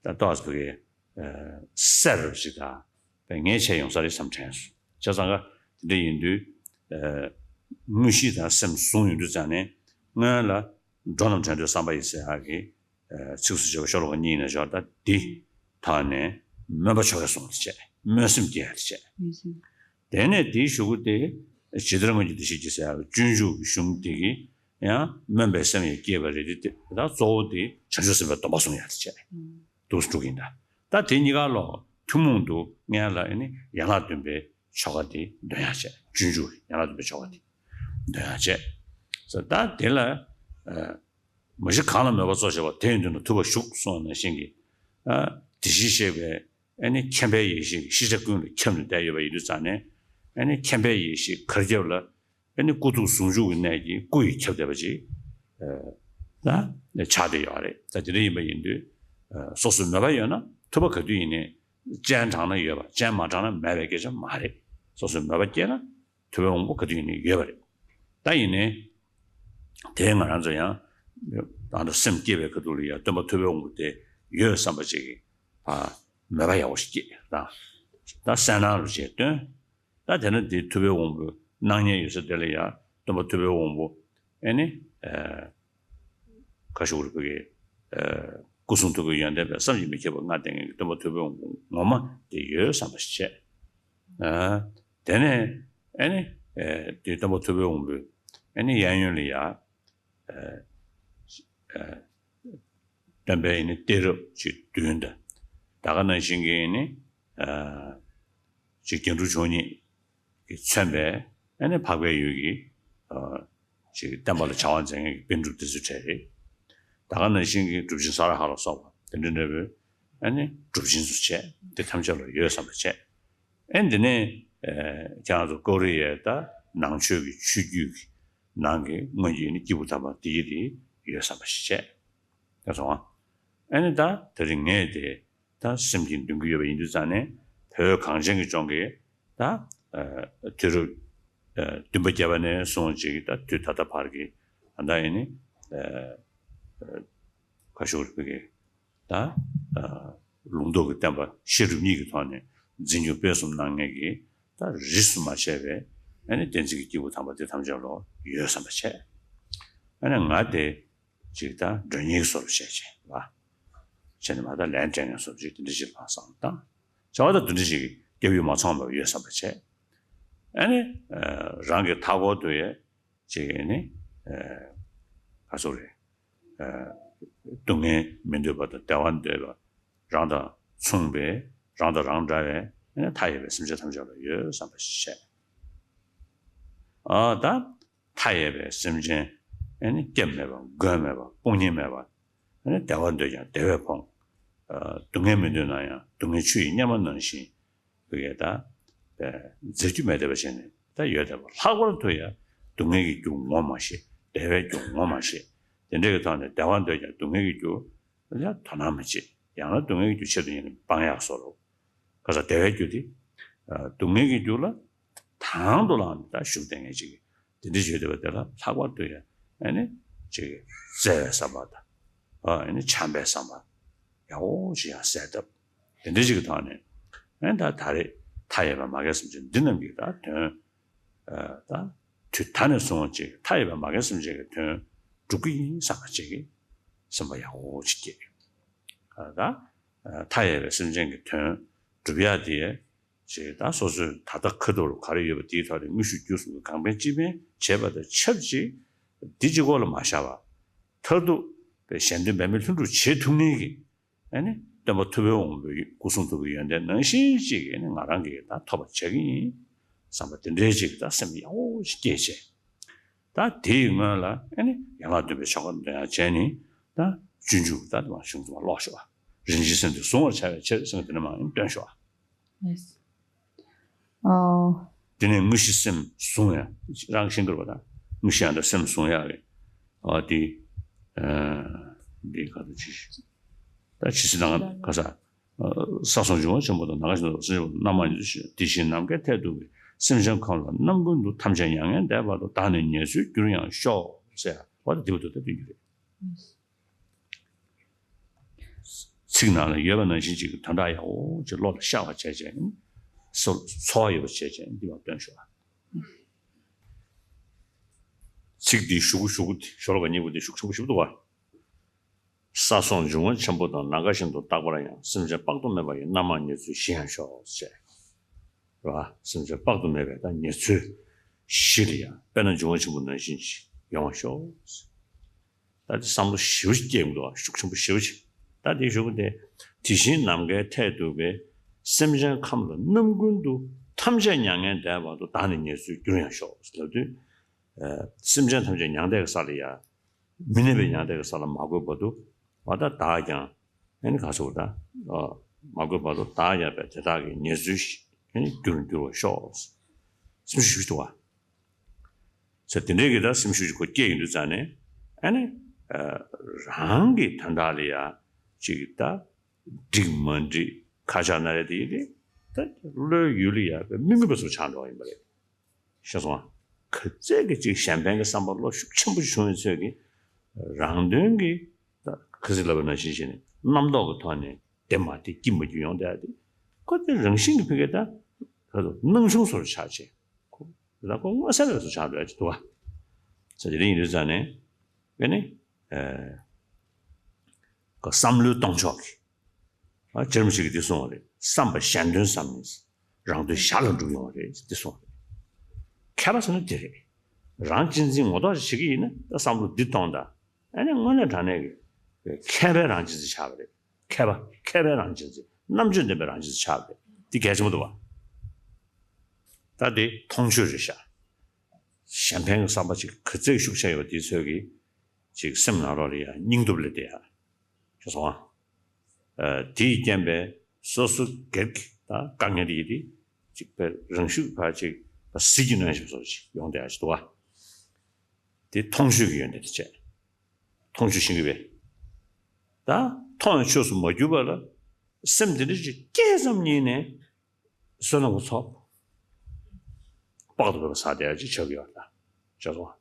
ད་ཏོག་ཙམ་གི། ཨ། གསལ་རུ་ཞིག་དང་། དཔེ་ངེས་ཆེ་ཡོང་ས་རེད་བསམ་དྲན་སོང་། བྱས་ཙང་ཀ་དེ་འདྲ་ཡིན་དུས། ཨ། དངོས་གཞི་དང་སེམས་བཟུང་ཡོང་དུས་ཙང་ནས། སྔོན་ལ་འགྲོ་རྣམས་བྲལ་འདོད་བསམ་པ་ཡིས་ཟེར་ཡག་གི། ཨ། ཚིགས་སུ་བཅད་པ་ཤོ་ལོ་ཀ་གཉིས་ནས་སྦྱོར་ད་འདི། ཐོག་ནས་སྨོན་པ་ཆོ་གས་བཟུང་བ་དེ་བྱས། སྨོན་སེམས་སྐྱེ་ཡ་དེ་བྱས། སྨོན་སེམས། དེ་ནས་དེའི་གཞུག་གུ་དེ། ཇི་ལྟར་སྔོན་གྱི་བདེ་གཤེགས་ཀྱིས་ཟེར་ཡ་སྤྱོད་འཇུག་གི་གཞུང་དེ་གིས་ཡང་སྨོན་པའི་སེམས་ཡང་སྐྱེས་པ་རེད་དེ། ད་གཙོ་བོ་དེ་བྱང་ཆུབ་སེམས་དཔའི་སྡོམ་པ་བཟུང་ཡ་དེ་བྱས། འདུག་སེ་འགྲོ་གི་ཡིན་ད། ད་དེ་གཉིས་ཀ་ལོ་ཐུན་མོང་དུ་སྔོན་ལ་ཨ་ནི་ཡན་ལག་བདུན་པའི་ཆོ་ག་དེ་འདོན་ཡ་བྱས། སྤྱོད་འཇུག་ཡན་ལག་བདུན་པའི་ཆོ་ག་དེ་འདོན་ཡ་བྱས། ད་དེ་ལ། ཨ། མ་གཞི་གང་ལ་མོས་པ་གཙོ་བྱས་པ། དེ་ཡི་མདུན་དུ་ཐུབ་པ་བཞུགས་གསུངས་པ་ནང་བཞིན་གྱི། ཨ། དེ་བཞིན་གཤེགས་པའི་ཨ་ནི་མཁྱེན་པའི་ཡེ་ཤེས་ཀྱིས་ཤེས་བྱ་ཀུན་ལ་ཁྱབ་ནས་བསྡད་ཡོད་པ་ཡིན་དུས་ཙང་ནས། ཨ་ནི་མཁྱེན་པའི་ཡེ་ཤེས་གར་ཁྱབ་ལ། ཨ་ནི་སྐུ་ཐུགས་ཟུང་འཇུག་གི་གནས་ཀྱི་སྐུ་ཡིས་ཁྱབ་བསྡད་པ་ཅིག་ཨ། ཆགས་བསྡད་ཡོད་རེད། ད་དེ་འདྲ་ཡིན་པ་ཡིན་དུས། ཨ། སོ་སོའི་མོས་པ་ཡོད་ན་ཐུབ་པ་ག་དུས་ཡིན་ནའི། སྤྱན་དྲངས་ན་ཡོད་པ། སྤྱན་མ་དྲངས་ན་མེད་པའི་སྐད་ཆ་མ་རེད། སོ་སོའི་མོས་པ་སྐྱེས་ན། ཐུབ་པའི་དབང་པོ་ག་དུས་ཡིན་ནའི་ཡོད་པ་རེད། ད་ཡིན་ནའི། དེ་ང་རང་ཚོ་ཡང་། ད་ལྟ་སེམས་བསྐྱེད་པའི་ཁ་ཐུག་ལ་ཡང་སྟོན་པ་ཐུབ་པའི་དབང་པོ་དེ་ཡོད་བསམ་པ་ཅིག་གི། ཨ། མོས་པ་ཡག་པོ་ཞིག་སྐྱེས་དང་། ད་གསལ་སྣང་རུ་བྱས་སྟོན། ད་དེ་ན་དེ་ཐུབ་པའི་དབང་པོ་སྣང་བརྙན་ཡོད་ས་དེ་ལ་ཡང་སྟོན་པ་ཐུབ་པའི་དབང་པོ། ཨ་ནི། ཨ། ཁ་ཤུག་རུ་བོད་ཀྱི། ཨ། སྐུ་གསུང་ཐུགས་ཀྱི་ཡོན་ཏན་པས་བསམ་གྱིས་མི་ཁྱབ་པ་མངའ་སྟེ། ངེད་ཀྱི་སྟོན་པ་ཐུབ་པའི་དབང་པོ་ངོ་མ་དེ་ཡོད་བསམ་པ་ཞིག་བྱས། ཨ། དེ་ནས་ཨ་ནི། ཨ། དེ་སྟོན་པ་ཐུབ་པའི་དབང་པོས་ཨ་ནི་གཡས་གཡོན་ལ་ཡ། ཨ། ཨ། སྟོན་པའི་ཨ་ནི་གཏད་རབས་ཅིག་བསྡུས་འདུག་ད་ག་ནང་བཞིན་གྱི་ཨ་ནི། ཨ། ཅིག་རྒྱན་དྲུག་མཆོག་བརྙེས་ཀྱིས་མཚོན་པའི་ཨ་ནི་འཕགས་པའི་ཡུལ་གྱི། ཨ། ཅིག་བསྟན་པ་ལ་བྱ་བ་མཛད་མཁན་གྱི་པཎ་གྲུབ་དེ་ཚོའི་གྲས་རེད། ད་ག་ནང་བཞིན་གྱི་གྲུབ་ཆེན་ས་ར་ཧ་ལ་སོགས་པ་དེ་འདྲ་འདྲ་བོའི་ཨ་ནི་གྲུབ་ཆེན་ཚོ་བྱས། དེ་ཐམས་ཅད་ལ་ཡོད་བསམ་པ་བྱས། ཨ་ནི་དེ་ནས། ཨ། ཁྱེད་རང་ཚོ་ཀོ་རི་ཡའི་ད་ནང་ཆོས་ཀྱི་ཆོས་བརྒྱུད་ཀྱི་ནང་གི་སྔོན་གྱི་ཨ་ནི་སྐྱེས་བུ་དམ་པ་དེ་ཡི་དེ་ཡོད་བསམ་པ་ཞིག་བྱས། ཡོད་སོང་ཨ། ཨ་ནི་ད་དེ་རིང་ངས་དེ། ད་སེམས་ཀྱི་འདུན་གྱི་ཡོད་པ་ཡིན་དུས་ཙང་ནས། བོད་གངས་ཅན་གྱི་ལྗོངས་ཀྱི་ད། ཨ། དུས་རབས། ཨ། བདུན་པ་བརྒྱད་པ་ནས་བཟུང་ཅིག་ད་དུས་ད་ལྟ་བར་གྱི། ད་ལྟ་ཡིན་ནི། ཨ། ཨ། ཁ་ཤོར་བའི་གི། ད། ཨ། ལུང་རྟོགས་ཀྱི་བསྟན་པ་ཤེས་རབ་གཉིས་ཀྱི་ཐོག་ནས་འཛིན་སྐྱོང་སྤེལ་གསུམ་གནང་མཁན་གྱི། ད་རིས་སུ་མ་ཆད་པའི་ཨ་ནི་བསྟན་འཛིན་གྱི་སྐྱེས་བུ་དམ་པ་དེ་ཐམས་ཅད་ལོ་ཡོད་བསམ་པ་བྱས། ཨ་ནི་ང་དེ། ཅིག་ད་མགྲོན་གཉེར་བཟོ་འདྲ་བྱས་བྱས་པ། བྱས་ནས་མ་ད་ལན་སྤྲད་མཁན་བཟོ་འདྲ་ཅིག་དེ་འདྲ་ཞིག་ལ་བསམ་བཏང་། བྱ་བ་ད་དེ་འདྲ་ཞིག་སྐྱབས་ཡུལ་མ་ཚང་བ་ཡོད་བསམ་པ་བྱས། ཨ་ནི། ཨ། རང་གི་མཐའ་འཁོར་དུ་ཡ་ཅིག་ནི། ཨ། ག་ཚོད་རེད། ཨ། སྡུག་བསྔལ་མི་འདོད་པ་དང་བདེ་བ་འདོད་པ། རང་དང་མཚུངས་པའི། རང་དང་རང་འདྲ་བའི་ཨ་ནི་མཐའ་ཡས་པའི་སེམས་ཅན་ཐམས་ཅད་ལ་ཡོད་བསམ་པ་ཞིག་བྱས། ཨ། ད། མཐའ་ཡས་པའི་སེམས་ཅན། ཨ་ནི་སྐྱབས་མེད་པ། མགོན་མེད་པ། དཔུང་གཉེན་མེད་པ། ཨ་ནི་བདེ་བ་འདོད་ཀྱང་བདེ་བས་ཕོངས། ཨ། སྡུག་བསྔལ་མི་འདོད་ན་ཡང་སྡུག་བསྔལ་ཆུ་ཡི་གཉེར་མ་ནང་བཞིན། བུ་གས་ད། རྫས་རྒྱུ་མེད་བསྡད་པ་བྱས་ནས་ད་ཡོད་བསྡད་པ། ལྷག་པར་དུ་ཡང་སྡུག་བསྔལ་གྱི་རྒྱུ་ངོ་མ་ཤེས། བདེ་བའི་རྒྱུ་ངོ་མ་ཤེས། དེ་འདྲ་གི་ཐོག་ནས་བདེ་བ་འདོད་ཀྱང་སྡུག་བསྔལ་གྱི་རྒྱུ་ལ་དོ་སྣང་མི་བྱེད། ཡང་ན་སྡུག་བསྔལ་གྱི་རྒྱུ་ཆེད་དུ་ཡིན་ན་སྤང་ཡག་བཟོ་འདྲ། ག་ས་བདེ་བའི་རྒྱུ་དེ། ཨ། སྡུག་བསྔལ་གྱི་རྒྱུ་ལ་དང་དུ་བླངས་ནས་ད་ཞུགས་བསྡད་མཁན་ཅིག་དེ་འདྲ་བྱས་བསྡད་པ་དེ་ལ་ལྷག་པར་དུ་ཡང་ཨ་ནི་ཅིག་བརྩེ་བའི་བསམ་པ་དང་། ཨ། ཨ་ནི་བྱམས་པའི་བསམ་པ་ཡག་པོ་ཅིག་ཡང་གསལ་བཏབ། དེ་འདྲ་ཅིག་གི་ཐོག་ནས། ཨ་ནི་ད་ད་རེས་མཐའ་ཡས་པའི་མ་རྒན་སེམས་ཅན་འདི་རྣམས་ཀྱི་ད་དོན། ཨ། ད་དུས་ད་ནས་བཟུང་ཅིག་མཐའ་ཡས་པའི་མ་རྒན་སེམས་ཅན་གྱི་དོན་སྒྲུབ་ཀྱི་ཡིན་བསམ་པ་ཅིག་གི་སེམས་པ་ཡག་པོ་ཅིག་སྐྱེས། ཨ། ད། ཨ། མཐའ་ཡས་པའི་སེམས་ཅན་གྱི་དོན་སྒྲུབ་ཡག་དེ། ཅིག་ད་སོ་སོའི་ད་ལྟ་ཁ་ཐུག་ལ་ག་རེ་ཡོད་པ་དེའི་ཐོག་ནས་དངོས་ཤུགས་བརྒྱུད་གསུམ་གྱིས་གང་ཕན་ཅི་ཕན་བྱས་པ་དང་ཆབས་ཅིག་འདི་གཅིག་པོ་ལ་མ་བཞག་པ། མཐར་ཐུག་པའི་གཞན་དོན་འབད་མེད་ལྷུན་གྲུབ་བྱེད་ཐུབ་མཁན་གྱི། ཨ་ནི་སྟོན་པ་ཐུབ་པའི་དབང་པོའི་སྐུ་གསུང་ཐུགས་ཀྱི་ཡོན་ཏན་ནང་བཞིན་ཅིག་ཨ་ནི་ང་རང་གིས་ད་ཐོབ་པར་བྱ་གི་ཡིན་བསམ་པ་དེ་འདྲའི་ཅིག་ད་སེམས་ཡག་པོ་ཅིག་སྐྱེས་བྱས། ད་དེའི་སྔོན་ལ་ཨ་ནི་ཡན་ལག་བདུན་པའི་ཆོ་ག་འདོན་ཡག་བྱས་ནས། ད་སྤྱོད་འཇུག་ད་དེ་མ་གཞུང་དུ་མ་ཀློག་ཤོག་རིན་ཆེན་སེམས་དེ་གཟུང་བར་བྱ་བའི་ཕྱིར་ཟེར་ནས་དེ་ནས་མ་ཡིན་སྟོན་ཤོག་ཨོ། དེ་ནས་དངོས་གཞི་སེམས་བཟུང་ཡ། རང་ཤེས་དགོས་པ་དང་། དངོས་གཞི་ཡང་དག་སེམས་བཟུང་ཡ་རེད། ཨ། དེ། ཨ། འདི་ག་དུ་ཅི། ད་ཇི་སྲིད་ནང་ག་ས། ས་སོགས་འབྱུང་བ་ཆེན་པོ་དང་ནམ་མཁའ་བཞིན་དུ་སེམས་ཅན་རྣམ་མང་ཉིད་དུ་ཤེས། དེ་བཞིན་ནམ་མཁའི་མཐས་གཏུགས་པའི་སེམས་ཅན་ཁམས་ལ་རྣམ་ཀུན་ཏུ་ཐམས་ཅད་མྱ་ངན་འདས་པ་དང་བདག་ནི་ཉེར་འཚོའི་རྒྱུར་ཡང་ཤོག་ཟེར་བ་དེ་དེ་བ་དུ་ད་སྟོན་རྒྱུ་རེད། ཚིག་ནང་ལ་ཡོད་པ་ནང་བཞིན་ཅིག་དོན་དག་ཡག་པོ་ཅིག་བློ་ལ་ཤར་བ་བྱས་བྱས་ནས་ཚོར་བ་ཡོད་པ་བྱས་བྱས་ནས་འདི་མ་སྟོན་ཤོག་ཚིག་འདི་ཞུ་གུ་ཞུ་གུ་དེ་ཤོ་ལོ་ཀ་གཉིས་པོ་འདི་ཤུགས་ཆེན་པོ་ཞིག་འདུག་བ། ས་སོགས་འབྱུང་བ་ཆེན་པོ་དང་ནམ་མཁའ་བཞིན་དུ་རྟག་པར་ཡང་སེམས་ཅན་དཔག་ཏུ་མེད་པ་ཡི་རྣམ་མང་ཉེར་འཚོའི་གཞི་ཡང་ཤོག་ཅེས། རེད་བ། སེམས་ཅན་དཔག་ཏུ་མེད་པའི་ད་ཉེར་འཚོའི་གཞི་ལ་ཡང་དཔེར་ན་འབྱུང་བ་ཆེན་པོ་ནང་བཞིན་ཅིག་ཡོང་བ་ཤོག་ད་དེ་བསམ་བློ་ཞེ་པོ་ཅིག་སྐྱེ་གི་འདུག་བ། ཤུགས་ཆེན་པོ་ཞེ་པོ་ཅིག་ད་དེའི་གཞུག་གུ་དེ། དེ་བཞིན་ནམ་མཁའི་མཐས་གཏུགས་པའི་སེམས་ཅན་ཁམས་ལ་རྣམ་ཀུན་ཏུ་ཐམས་ཅད་མྱ་ངན་འདས་པ་དང་བདག་ནི་ཉེར་འཚོའི་རྒྱུར་ཡང་ཤོག་ལབ་དུས། སེམས་ཅན་ཐམས་ཅད་མྱང་འདས་ཀྱི་ས་ལ་ཡ། མི་གནས་པའི་མྱང་འདས་ཀྱི་ས་ལ་མ་འགོད་བར་དུ། བ་ད་བདག་ཀྱང་། ཨ་ནི་ག་སོགས་ད། མ་འགོད་བར་དུ་བདག་ཀྱང་བས་དེ་དག་གི་ཉེར་འཚོའི་ཨ་ནི་རྒྱུར་འགྱུར་བར་ཤོག་སེམས་ཤུགས་ཞིག་འདུག་བ། ཟེར་དེ་འདྲའི་གི་ད་སེམས་ཤུགས་ཅིག་ཁོ་སྐྱེས་ཡོང་དུས་ཙང་ནས། ཨ་ནི། རང་གི་དོན་དག་ལ་ཡ། ཅིག་ད། འགྲིག་མ་འགྲིག་ཁ་ཆག་སྣ་རལ་དེ་ཡིན་དེ། ད་བློའི་ཡུལ་ལ་ཡ་མི་མངོན་པ་ཚོ་ཆགས་འགྲོ་བ་ཡིན་པ་རེད། ཤེས་སོང་ཨ། ག་ཚད་ཀྱི་ཅིག་གཞན་ཕན་གྱི་བསམ་པ་བློ་ཤུགས་ཆེན་པོ་བྱུང་བའི་ཚོད་ཀྱིས། རང་དོན་གྱི། ད་ཁ་སིག་ལབ་པ་ནང་བཞིན་བྱས་ནས་རྣམ་རྟོག་གི་ཐོག་ནས་དེ་མ་དེ་སྐྱིད་མ་སྐྱིད་ཡོང་བསྡད་དེ། ཁོ་དེ་རང་བཞིན་གྱི་ཕ་གི་ད། ད་དུ་སྣང་ཆུང་སོར་ཆགས་བྱས། ཁོ། ད་ཁོ་མངོན་གསལ་བའི་སུ་ཆགས་འགྲོ་ཡ་ཅིག་འདུག་བ། ས་དེ་རིང་ཡིན་དུས་ཙང་ནས། ཨེ་ནི། ཨེ། ཁོ་བསམ་བློའི་སྟོང་ཕྱོགས་ཀྱི། ཨ་རྗེ་རིན་པོ་ཆེ་གིས་འདི་གསུངས་པ་རེད། བསམ་པ་གཞན་དོན་བསམ་ནས། རང་དོན་གཞན་ལ་འགྲུབ་ཡོང་བ་རེད་འདི་གསུངས་པ་རེད། མཁས་པ་ཟེར་ན་འདི་རེད། རང་གཅེས་འཛིན་ངོ་ཐོག་ཅིག་བྱེད་ཀྱི་ཡིན་ན་ད་བསམ་བློ་འདི་གཏོང་དང་། ཨ་ནི་དངོས་གནས་དྲང་གནས་ཀྱི་མཁས་པའི་རང་གཅེས་འཛིན་ཆགས་པ་རེད། མཁས་པ་མཁས་པའི་རང་གཅེས་འཛིན། རྣམ་དཔྱོད་ལྡན་པའི་རང་གཅེས་འཛིན་ཆགས་པ་རེད། འདི་གལ་ཆེན་པོ་འདུག་བ། ད་འདི་མཐོང་ཆོས་རེད་ཤག་གཞན་ཕན་གྱི་བསམ་པ་ཅིག་ག་ཚད་ཤུགས་ཆེ་ཡོད་པ་དེའི་ཚོད་ཀྱིས་ཅིག་སེམས་ནང་ལོགས་ལ་ཡ་སྙིང་སྟོབས་སླེབས་བསྡད་ཡ། ཤེས་སོང་ཨ། ཨ། དེ་ཡི་རྐྱེན་པས་སོ་སོ་སྒེར་གྱི་ད་དཀའ་ངལ་དེ་ཡི་དེ་ཅིག་པའི་རང་ཤུགས་ཕར་ཅིག་ཟིལ་གྱིས་གནོན་བཞིན་པ་བཟོ་ཅིག་ཡོང་བསྡད་ཡ་ཅིག་འདུག་བ། དེ་མཐོང་ཆོས་ཀྱི་ཡོན་ཏན་དེ་བྱས། མཐོང་ཆོས་ཤེས་ཀྱི་བས། ད་མཐོང་བའི་ཆོས་སུ་མ་གྱུར་པ་ལ་སེམས་དེ་འདྲ་ཅིག་སྐྱེས་ཙམ་ཉིད་ནས་བསོད་ནམས་ཀྱི་ཚོགས་དཔག་ཏུ་མེད་པ་བསགས་བསྡད་ཡ་ཅིག་ཆགས་ཀྱི་ཡོད་ད། ཤེས་སོང་ཨ།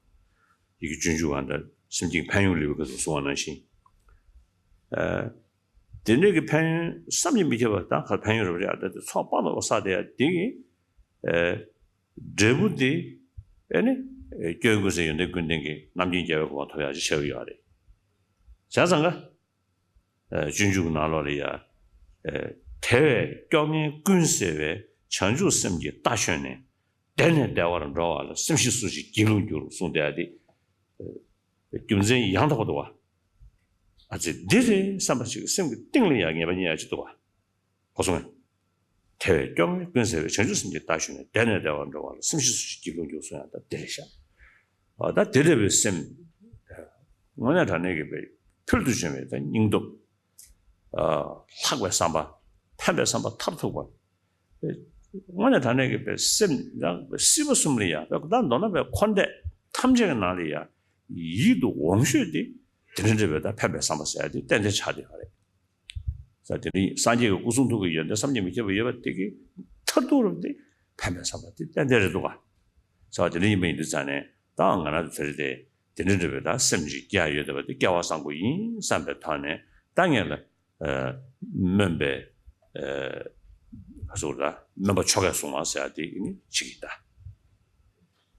ཡི་གེ་སྤྱོད་འཇུག་ག་འདྲ་སེམས་ཀྱི་ཕན་ཡོན་ལས་པའི་སྐབས་སུ་གསུངས་པ་ནང་བཞིན། ཨ། དེ་འདྲ་གི་ཕན་ཡོན་བསམ་གྱིས་མི་ཁྱབ་པ་ད་ག་ཕན་ཡོན་རེད་པ་རེད་ཨ། ད་དེ་ཚོགས་དཔག་ཏུ་མེད་པ་བསགས་བསྡད་ཡ་དེ་གི། ཨ། འབྲས་བུ་དེ། ཨེ་ནི། སྐྱོན་ཀུན་ཟད་ཡོན་ཏན་ཀུན་ལྡན་གྱི་རྣམ་མཁྱེན་རྒྱལ་བའི་གོ་འཕང་ཐོབ་ཡག་ཅིག་ཆགས་ཀྱི་ཡོད་རེད། བྱས་ཙང་ཀ། སྤྱོད་འཇུག་གི་ནང་ལོགས་ལ་ཡ། དེ་བས་སྐྱོ་ངལ་ཀུན་སེལ་བའི་བྱང་ཆུབ་སེམས་ཀྱི་རྟ་ཞོན་ནས། བདེ་ནས་བདེ་བར་འགྲོ་བ་ལ་སེམས་ཤེས་སུ་ཞིག་སྒྱིད་ལུག་འགྱུར་གསུངས་བསྡད་དེ། རྒྱུ་མཚན་ཡང་དག་པ་འདུག་བ། ཨ་ཙི་འདི་རེད་བསམ་པ་ཞིག་སེམས་ཀྱི་གཏིང་ལ་ཡ་ངེས་པ་རྙེད་ཡག་ཅིག་འདུག་བ། གོ་སོང་ངས། དེ་བས་སྐྱོ་ངལ་ཀུན་སེལ་བའི་བྱང་ཆུབ་སེམས་ཀྱི་རྟ་ཞོན་ནས། བདེ་ནས་བདེ་བར་འགྲོ་བ་ལ་སེམས་ཤེས་སུ་ཞིག་སྒྱིད་ལུག་འགྱུར་གསུངས་ཡག་ད་འདི་རེད་ཤག་ཨ་ད་འདི་འདྲ་བའི་སེམས། དངོས་གནས་དྲང་གནས་ཀྱི་བའི་ཕུལ་དུ་བྱུང་བའི་ད་སྙིང་སྟོབས། ལྷག་པའི་བསམ་པ། ཕན་པའི་བསམ་པ་མཐར་ཐུག་པ། དངོས་གནས་དྲང་གནས་ཀྱི་བའི་སེམས་ཡང་སྲིད་པ་གསུམ་ལ་ཡ་ད་མདོར་ན་བའི་འཁོར་འདས་ཐམས་ཅད་ཀྱི་ནང་ལ་ཡ་ཡིད་དུ་འོང་ཤོས་དེ་དེ་འདྲ་འདྲ་བའི་ད་ཕན་པའི་བསམ་པ་ཟེར་ཡ་དེ་ཏན་ཏན་ཆགས་བསྡད་ཡོད་རེད། ས་དེ་ནི་སངས་རྒྱས་ཀྱི་སྐུ་གསུང་ཐུགས་ཀྱི་ཡོན་ཏན་བསམ་གྱིས་མི་ཁྱབ་པ་ཡོད་པ་དེ་གི་མཐར་ཐུག་རབ་དེ་ཕན་པའི་བསམ་པ་དེ་ཏན་ཏན་རེད་འདུག་ག་ས་དེ་ནི་ཡིན་པ་ཡིན་དུས་ཙང་ནས་ད་ང་རང་ཚོ་ཚེ་རིང་དེ་དེ་འདྲ་འདྲ་བའི་ད་སེམས་ཀྱི་སྐྱེ་ཡ་ཡོད་བསྡད་པ་དེ་སྐལ་བ་བཟང་པོ་ཡིན་བསམ་པའི་ཐོག་ནས་ད་ངས་ལ་སྨོན་པའི་ག་ཟེར་ད་སྨོན་པ་ཆོ་གས་བཟུང་བ་ཟེར་ཡ་དེ་ནི་བྱེད་ཀྱི་ཡིན་ད།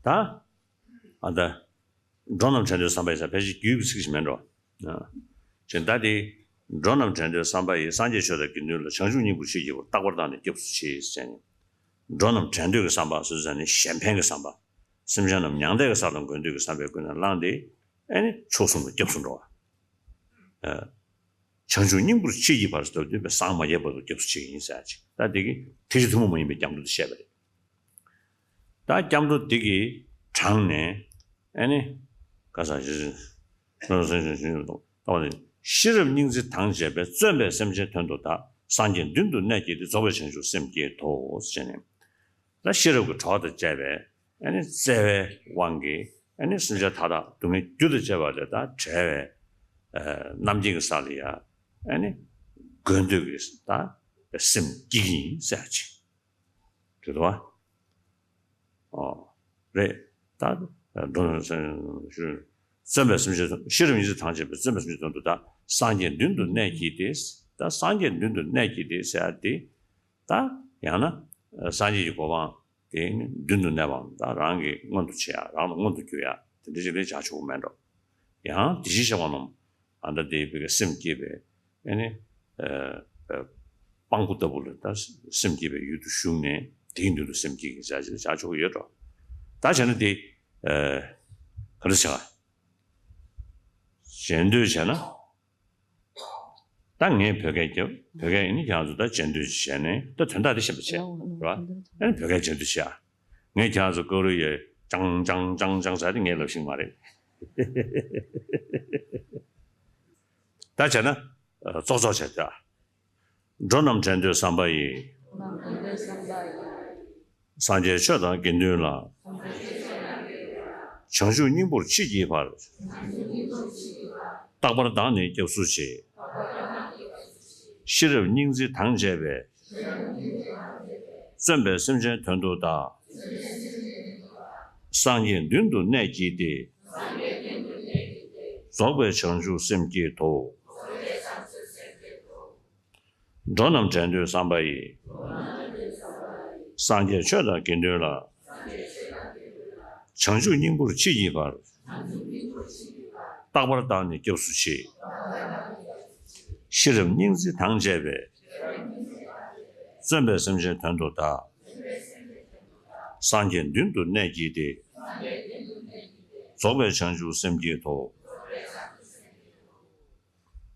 ད་ཨ་ད། འགྲོ་རྣམས་བྲལ་འདོད་བསམ་པ་ཡིན་ས་ཕལ་ཆེར་རྒྱུད་ཀྱི་ཚིག་ཞིག་མིན་འགྲོ། ཅེས་ད་དེ། འགྲོ་རྣམས་བྲལ་འདོད་བསམ་པ་ཡིས། སངས་རྒྱས་ཆོས་དང་དགེ་འདུན་ལ། བྱང་ཆུབ་སྙིང་པོར་ཆེས་བགྱིད་པར། རྟག་པར་བདག་ནི་སྐྱབས་སུ་མཆི་ཟེར་ནས། འགྲོ་རྣམས་བྲལ་འདོད་ཀྱི་བསམ་པ་སོ་སོ་ནི་གཞན་ཕན་གྱི་བསམ་པ། སེམས་ཅན་རྣམས་མྱང་འདས་ཀྱི་ས་ལ་འགོད་འདོད་ཀྱི་བསམ་པས་ཀུན་ནས་བསླངས་ཏེ། ཨེ་ནི་མཆོག་གསུམ་ལ་སྐྱབས་སུ་འགྲོ་བ། བྱང་ཆུབ་སྙིང་པོར་ཆེས་བགྱིད་པར་སྟབས་བསྟུན་པའི་སངས་མ་རྒྱས་བར་དུ་སྐྱབས་སུ་མཆི་ཡིན་ཟེར་ཅིག་ད་དེ་གི་ཐེག་ཆེན་ཐུན་མོང་མ་ཡིན་པའི་སྐྱབས་འགྲོ་དེ་བཤད་པ་རེད། ད་སྐྱབས་འགྲོ་འདི་གི་དྲངས་ནས་ཨེ་ནི་ག་ས་ཞེས་ཤེས་རབ་སྙིང་བརྩེ་དང་བཅས་པས་བརྩོན་པས་སེམས་ཅན་དོན་དུ་བདག་སངས་རྒྱས་མདུན་དུ་གནས་བསྐྱེད་དེ་རྫོགས་པའི་བྱང་ཆུབ་སེམས་བསྐྱེད་དོ་ཟེར་ནས། ད་ཤེས་རབ་ཀྱི་གྲོགས་དང་བཅས་པའི་ཨེ་ནི་བརྩེ་བའི་དབང་གིས་ཨེ་ནི་སེམས་ཅན་མཐའ་དག་སྡུག་བསྔལ་རྒྱུ་དང་བཅས་པ་ལས་ད་བྲལ་བའི་རྣམ་མཁྱེན་གྱི་ས་ལ་ཡ་ཨེ་ནི་འགོད་འདོད་ཀྱི་ད། སེམས་བསྐྱེད་ཀྱི་ཡིན་ཟེར་ཅིག་འདུག་བ། ཨོ། རེད། ད་འགྲོ་བརྩོན་པས་སེམས་ཅན་ཤེས་རབ་སྙིང་རྗེ་དང་བཅས་པས་བརྩོན་པས་སེམས་ཅན་དོན་དུ་གདའ། སངས་རྒྱས་མདུན་དུ་གནས་བགྱིས་ཏེ། ད་སངས་རྒྱས་མདུན་དུ་གནས་བགྱིས་ཏེ་ཟེར་ཡ་དེ། ད་ཡང་ན་སངས་རྒྱས་ཀྱི་གོ་འཕང་དེ་ནི་མདུན་དུ་གནས་པའམ་ད་རང་གི་མངོན་དུ་བྱེད་ཡ། རང་ལ་མངོན་དུ་གྱུར་ཡ་དེ་འདྲ་ཞིག་ལ་བྱ་ཆོག་གི་མེད་འགྲོ། ཡང་དེ་བཞིན་གཤེགས་པ་རྣམས་ཨ་ད་དེ་བི་ཀ་སེམས་བསྐྱེད་པའི་ཨེ་ནི། ཨ། སྤང་པོ་ལྟ་བུ་ལ་ད་སེམས་བསྐྱེད་པའི་ཡུལ་དུ་ཞུགས་ནས་དེའི་མདུན་དུ་སེམས་བསྐྱེད་ཀྱི་བྱ་བྱ་ཆོག་གི་ཡོད་འགྲོ། ད་བྱས་ན་དེ། ཨ། ག་རེ་བྱ། བྱེད་འདོད་བྱས་ན། ད་ངས་བོད་སྐད་རྒྱབ། བོད་སྐད་ཡིན་ན་ཁྱེད་རང་ཚོ་ད་བྱེད་འདོད་བྱས་ནས་ད་དོན་དག་དེ་ཤེས་པ་བྱས། རེད་བ། ཨ་ནི་བོད་སྐད་བྱེད་འདོད་བྱས། ངས་ཁྱེད་རང་ཚོ་ཀ་རུ་ཡོད་ཅང་ཅང་ཅང་ཅང་ཟེར་དེ་ངས་ལབ་ཤེས་མ་རེད། ད་བྱས་ན། ཙོག་ཙོག་བྱས་ཏེ། འགྲོ་རྣམས་བྲལ་འདོད་བསམ་པ་ཡིས། སངས་རྒྱས་ཆོས་དང་དགེ་འདུན་ལ། བྱང་ཆུབ་སྙིང་པོར་མཆིས་ཀྱི་བར། རྟག་པར་བདག་ནི་སྐྱབས་སུ་མཆི། ཤེས་རབ་སྙིང་རྗེ་དང་བཅས་པས། བརྩོན་པས་སེམས་ཅན་དོན་དུ་གདའ། སངས་རྒྱས་མདུན་དུ་གནས་བགྱིས་ཏེ། རྫོགས་པའི་བྱང་ཆུབ་སེམས་བསྐྱེད་དོ། འགྲོ་རྣམས་བྲལ་འདོད་བསམ་པ་ཡིས། སངས་རྒྱས་ཆོས་དང་དགེ་འདུན་ལ། བྱང་ཆུབ་སྙིང་པོར་མཆིས་ཀྱི་བར། རྟག་པར་བདག་ནི་སྐྱབས་སུ་མཆི། ཤེས་རབ་སྙིང་རྗེ་དང་བཅས་པས། བརྩོན་པས་སེམས་ཅན་དོན་དུ་གདའ། སངས་རྒྱས་མདུན་དུ་གནས་བགྱིས་ཏེ། རྫོགས་པའི་བྱང་ཆུབ་སེམས་བསྐྱེད་དོ།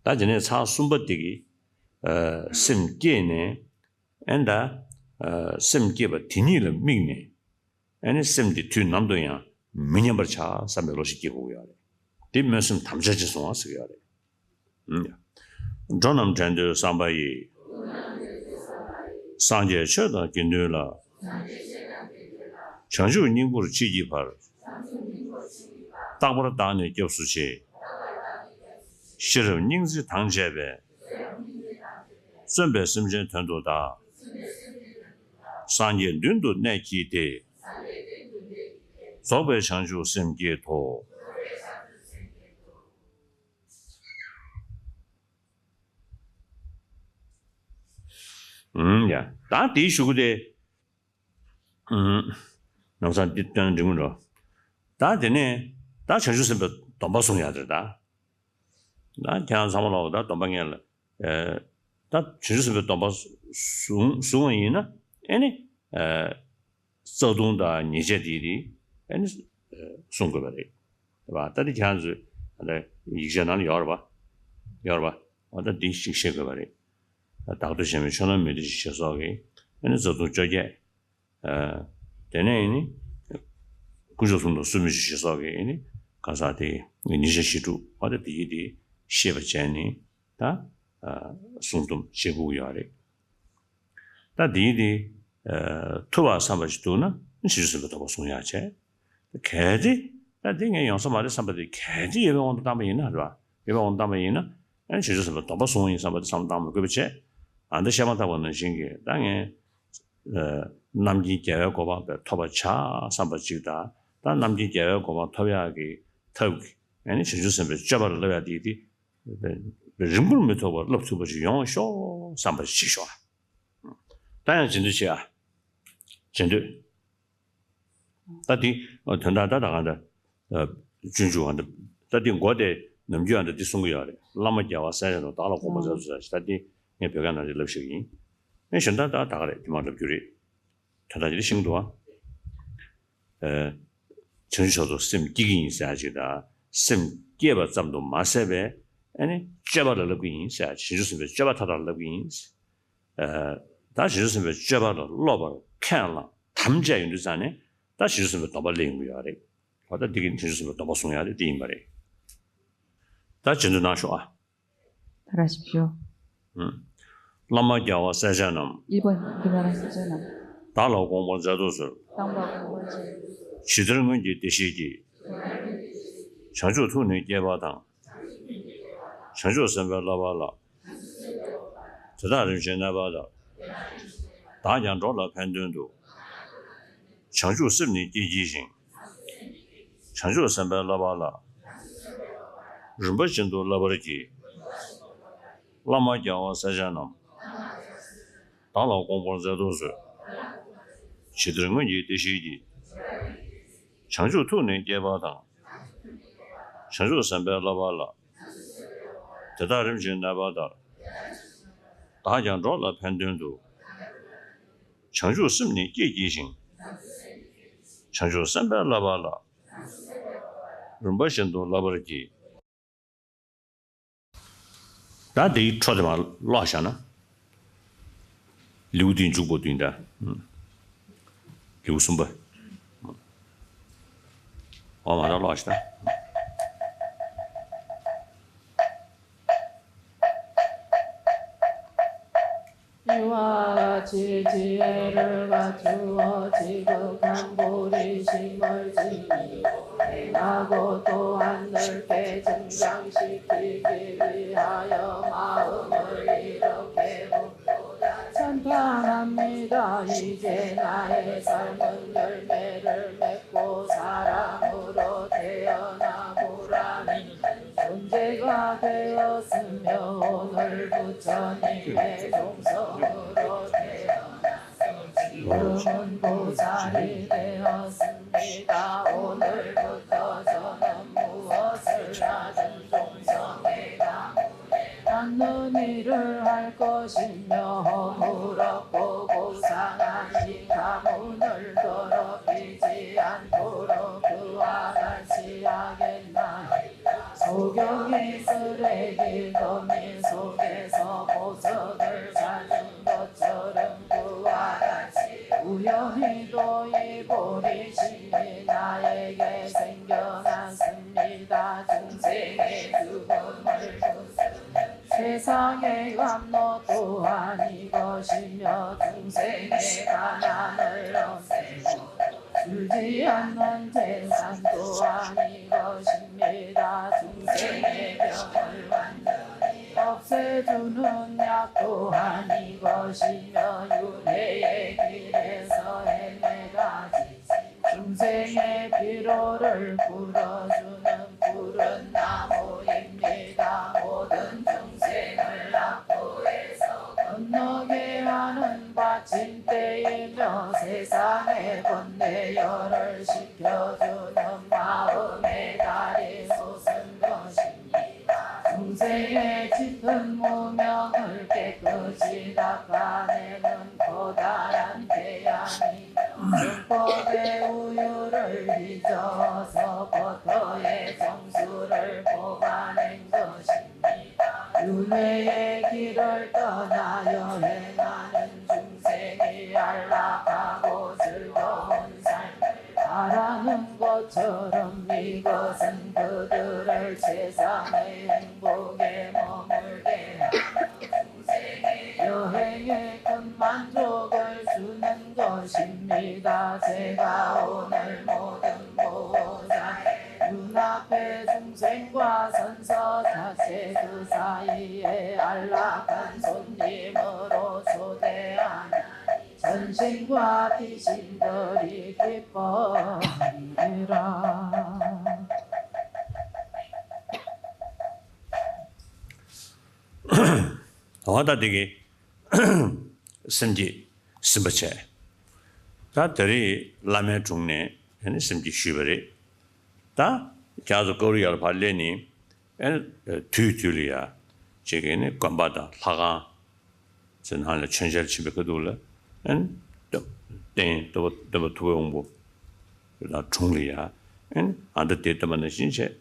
ད་དེ་ནས་ཚར་གསུམ་པ་དེ་གི། ཨ། སེམས་བསྐྱེད་ནས། ཨེ་ད། ཨ། སེམས་བསྐྱེད་པ་དེ་ཉིད་ལ་དམིགས་ནས། ཨེ་ནི་སེམས་འདི་དུས་ནམ་དུ་ཡང་མི་ཉམས་པར་བྱ་བསམ་པའི་བློ་ཞིག་སྐྱེ་དགོས་ཀྱི་ཡོད་རེད། དེ་སྨོན་སེམས་དམ་བཅའ་ཅན་སྲུང་བ་ཟེར་གྱི་ཡོད་རེད། ཨུམ། འགྲོ་རྣམས་བྲལ་འདོད་བསམ་པ་ཡིས། སངས་རྒྱས་ཆོས་དང་དགེ་འདུན་ལ། བྱང་ཆུབ་སྙིང་པོར་མཆིས་ཀྱི་བར། རྟག་པར་བདག་ནི་སྐྱབས་སུ་མཆི། ཤེས་རབ་སྙིང་རྗེ་དང་བཅས་པས། བརྩོན་པས་སེམས་ཅན་དོན་དུ་གདའ། སངས་རྒྱས་མདུན་དུ་གནས་བགྱིས་ཏེ། རྫོགས་པའི་བྱང་ཆུབ་སེམས་བསྐྱེད་དོ། ཨུམ། ཡ། ད་དེའི་གཞུག་གུ་དེ། ཨུམ། ནམ་སང་འདི་བཏོན་འགྲིག་མི་འགྲོ། ད་དེ་ནས་ད་བྱང་ཆུབ་སེམས་དཔའི་སྡོམ་པ་བཟུང་ཡ་རེད་ད། ད་ཁྱེད་རང་ཚང་མ་ལོག་ད་སྡོམ་པ་ངས་ལ། ཨེ། ད་བྱང་ཆུབ་སེམས་དཔའི་སྡོམ་པ་བཟུང་བཟུང་བ་ཡིན་ན་ཨེ་ནི། ཨེ། རྩ་ལྟུང་དང་ཉེས་བྱས་དེ་དེ་ཨེ་ནི། ཨེ། བསྲུང་དགོས་པ་རེད། རེད་པ། ད་དེ་ཁྱེད་རང་ཚོས་ད་ཡིག་ཆ་ནང་ལ་ཡོད་རེད་པ། ཡོད་རེད་པ། འོ་ད་འདི་ཞིག་ཤེས་དགོས་པ་རེད། བདག་བསྟོད་བྱེད་མིན་ཆོས་རྣམས་མི་འདོད་ཅིང་ཞེས་སོགས་ཀྱི་ཨེ་ནི་རྩ་ལྟུང་བཅོ་བརྒྱད། ཨ། དེ་ནས་ནི། དཀོན་མཆོག་གསུམ་དང་སུ་མི་ཞུ་ཞེས་སོགས་ཀྱི་ཨེ་ནི། གང་ཟག་དེ་ཉེས་བྱས་བཞི་དྲུག་འོ་ད་དེ་ཡི་དེ་ཤེས་པ་བྱས་ནས་ད། ཨ། བསྲུང་སྡོམ་བྱེད་དགོས་ཀྱི་ཡོད་རེད། ད་དེ་ཡི་དེ། ཨ། ཐུབ་པ་བསམ་པ་ཞིག་འདུག་ན་བྱང་ཆུབ་སེམས་དཔའི་སྡོམ་པ་བཟུང་ཡག་བྱས། གལ་ཏེ། ད་དེ་ངས་ཡོང་ས་མ་རེད་བསམ་པ་དེ་གལ་ཏེ་ཡོད་པའི་དབང་དུ་བཏང་པ་ཡིན་ན་རེད་པ། ཡོད་པའི་དབང་དུ་བཏང་པ་ཡིན་ན། ཨ་ནི་བྱང་ཆུབ་སེམས་དཔའི་སྡོམ་པ་བཟུང་བ་ཡིན་བསམ་པ་དེ་བསམ་བློ་བཏང་མི་དགོས་པ་བྱས། ཨ། འདི་བཤད་མ་ཐག་པ་ནང་བཞིན་གྱི་ད་ངས། ཨ། རྣམ་མཁྱེན་རྒྱལ་བའི་གོ་འཕང་དཔེ་ཐོབ་པ་བྱ་བསམ་པ་གཅིག་དང་། ད་རྣམ་མཁྱེན་རྒྱལ་བའི་གོ་འཕང་ཐོབ་ཡག་གི་ཐབས་ཀྱི་ཨ་ནི་བྱང་ཆུབ་སེམས་དཔའི་སྤྱོད་པ་ལ་བསླབ་ཡག་དེ་དེ། རིང་པོར་མི་ཐོགས་པར་བསླབ་ཐུབ་པ་ཞིག་ཡོང་ཤོག་བསམ་པ་ཞིག་ཤོག་ད་ཡང་བྱེད་འདོད་བྱེད་ཨ། བྱེད་འདོད། ད་དེ་དོན་དག་ད་ད་གང་ད། སྤྱོད་འཇུག་ཨ་ད། ད་དེ་མགོ་དེ་ནམ་རྒྱུན་ཨ་ད་དེ་གསུང་གི་ཡོད་རེད། བླ་མ་རྒྱལ་བ་སྲས་བཅས་རྣམས། བདག་ལ་དགོངས་པར་མཛད་དུ་གསོལ་ཟེར། ད་དེ་ངས་བོད་སྐད་ནང་དེ་ལབ་ཤེས་ཀྱི་ཡིན། ཨེ་གཞན་དག་ད་ད་ག་རེད། དེ་མ་ལབ་རྒྱུ་རེད། དོན་དག་དེ་ཤིང་འདུག་ཨ། ཨེ། བྱང་ཆུབ་མཆོག་ཏུ་སེམས་བསྐྱེད་ཀྱི་ཡིན་ཟེར་ཡ་ཅིག་དང་། སེམས་བསྐྱེད་པ་ཙམ་དུ་མ་ཟད་པའི་ཨ་ནི་སྤྱོད་པ་ལ་བསླབ་ཀྱི་ཡིན་ཟེར་ཡ། བྱང་ཆུབ་སེམས་དཔའི་སྤྱོད་པ་མཐའ་དག་ལ་བསླབ་ཀྱི་ཡིན། ཨ། ད་བྱང་ཆུབ་སེམས་དཔའི་སྤྱོད་པ་ལ་སློབ་པར་ཁས་བླངས་དམ་བཅས་ཡོང་དུས་ཙང་ནས་ད་བྱང་ཆུབ་སེམས་དཔའི་སྡོམ་པ་སླེབས་ཡོང་གི་ཡོད་རེད། འོ་ད་འདི་གི་བྱང་ཆུབ་སེམས་དཔའི་སྡོམ་པ་བཟུང་ཡ་དེ་འདི་ཡིན་པ་རེད། ད་བྱེད་འདོད་གནང་ཤོག་ཨ། ད་ར་ཞིག་ཤོག་ཨུ། བླ་མ་རྒྱལ་བ་སྲས་བཅས་རྣམས། བླ་མ་རྒྱལ་བ་སྲས་བཅས་རྣམས། བདག་ལ་དགོངས་པར་མཛད་དུ་གསོལ། བདག་ལ་དགོངས་པར་མཛད། ཇི་ལྟར་སྔོན་གྱི་བདེ་གཤེགས་ཀྱིས། བྱང་ཆུབ་ཐུགས་ནི་བསྐྱེད་པ་དང་། བྱང་ཆུབ་སེམས་དཔའི་བསླབ་པ་ལ། དེ་དག་རིམ་བཞིན་གནས་པ་དང་ བདག་ཀྱང་འགྲོ་ལ་ཕན་དོན་དུ། བྱང་ཆུབ་སེམས་ནི་བསྐྱེད་བགྱི་ཞིང་། བྱང་ཆུབ་སེམས་དཔའི་བསླབ་པ་ལ། རིམ་པ་བཞིན་དུ་བསླབ་པར་བགྱི། བླ་མ་རྒྱལ་བ་སྲས་ཆེན་རྣམས། བདག་ལ་དགོངས་པར་མཛད་དུ་གསོལ། ཇི་ལྟར་སྔོན་གྱི་བདེ་གཤེགས་ཀྱིས། བྱང་ཆུབ་ཐུགས་ནི་བསྐྱེད་པ་དང་། བྱང་ཆུབ་སེམས་དཔའི་བསླབ་པ་ལ། དེ་དག་རིམ་བཞིན་གནས་པ་ལྟར། བདག་ཀྱང་འགྲོ་ལ་ཕན་དོན་དུ། བྱང་ཆུབ་སེམས་ནི་བསྐྱེད་བགྱི་ཞིང་། བྱང་ཆུབ་སེམས་དཔའི་བསླབ་པ་ལ། རིམ་པ་བཞིན་དུ་བསླབ་པར་བགྱི། ད་འདིའི་འཕྲོ་དེ་མར་ཀློག་བཞག་ན། ལེའུ་འདིའི་མཇུག་པོ་འདི་འདྲ། ལེའུ་གསུམ་པ། འོ་མ་ད་ཀློག་བཞག་ན། 이와 같이 지혜를 갖추어 지극한 보리심을 지니고, 행하고 또한 넓게 증장시키기 위하여 마음을 이렇게 굽고자赞叹합니다. 이제 나의 삶은 열매를 맺고 사람으로 태어나 보람이 존재가 되었으며, 오늘 부처님의 종성으로 태어나서 지금은 보살이 되었습니다. 오늘부터 저는 무엇을 하든 종성에 가문에 닿는 일을 할 것이며, 무럭 보고 상한 이 가문을 더럽히지 않도록 그와 같이 하겠나이다. 소경이 쓰레기 더미 속에서 보석을 찾은 것처럼, 그와 같이 우연히도 이 보리심이 나에게 생겨났습니다. 중생의 죽음을 부수는 세상의 감로 또한 이것이며, 중생의 가난을 없애고 줄지 않는 재산 또한 이것입니다. 중생의 병을 완전히 없애주는 약 또한 이것이며, 윤회의 길에서 헤매다 지친 중생의 피로를 풀어주는 푸른 나무입니다. 모든 중생을 확보해서 건너게 하는 받침대이며, 세상의 번뇌여를 식혀주는 마음의 다리 솟은 것입니다. 중생의 짙은 무명을 깨끗이 닦아내는 커다란 태양이며, 정법의 우유를 빚어서 버터의 정수를 뽑아낸 것입니다. 윤회의 길을 떠나 여행하는 중생이 안락하고 즐거운 삶을 바라는 것처럼, 이것은 그들을 세상의 행복에 머물게 하고, 중생의 여행에 큰 만족을 주는 것입니다. 제가 오늘 모든 보호자의 눈앞에 중생과 선서 자체 그 사이에 안락한 손님으로 초대하나니, 전신과 귀신들이 기뻐하리라. འོ་ད་འདི་གི་སེམས་བསྐྱེད་ཟིན་པ་བྱས། ད་ད་རེས་བླ་མའི་དྲུང་ནས་ཨ་ནི་སེམས་བསྐྱེད་ཞུས་པ་རེད། ད་རྒྱ་མཚོ་ཀ་རུ་ཡར་ཕར་སླེབས་ནས་ཨ་ནི་དུས་དུས་ལ་ཡ་ཅིག་གི་ནི་དགོན་པ་དང་ལྷ་ཁང་ཚོའི་ནང་ལ་མཆོད་མཇལ་ཕྱིན་པའི་ཁ་ཐུག་ལ་ཨ་ནི་སྟོན་སྟོན་པ་སྟོན་པ་ཐུབ་པའི་དབང་པོ་དང་དྲུང་ལ་ཡ་ཨ་ནི་ཨ་མདའ་དེ་སྟོན་པ་ནང་བཞིན་བྱས།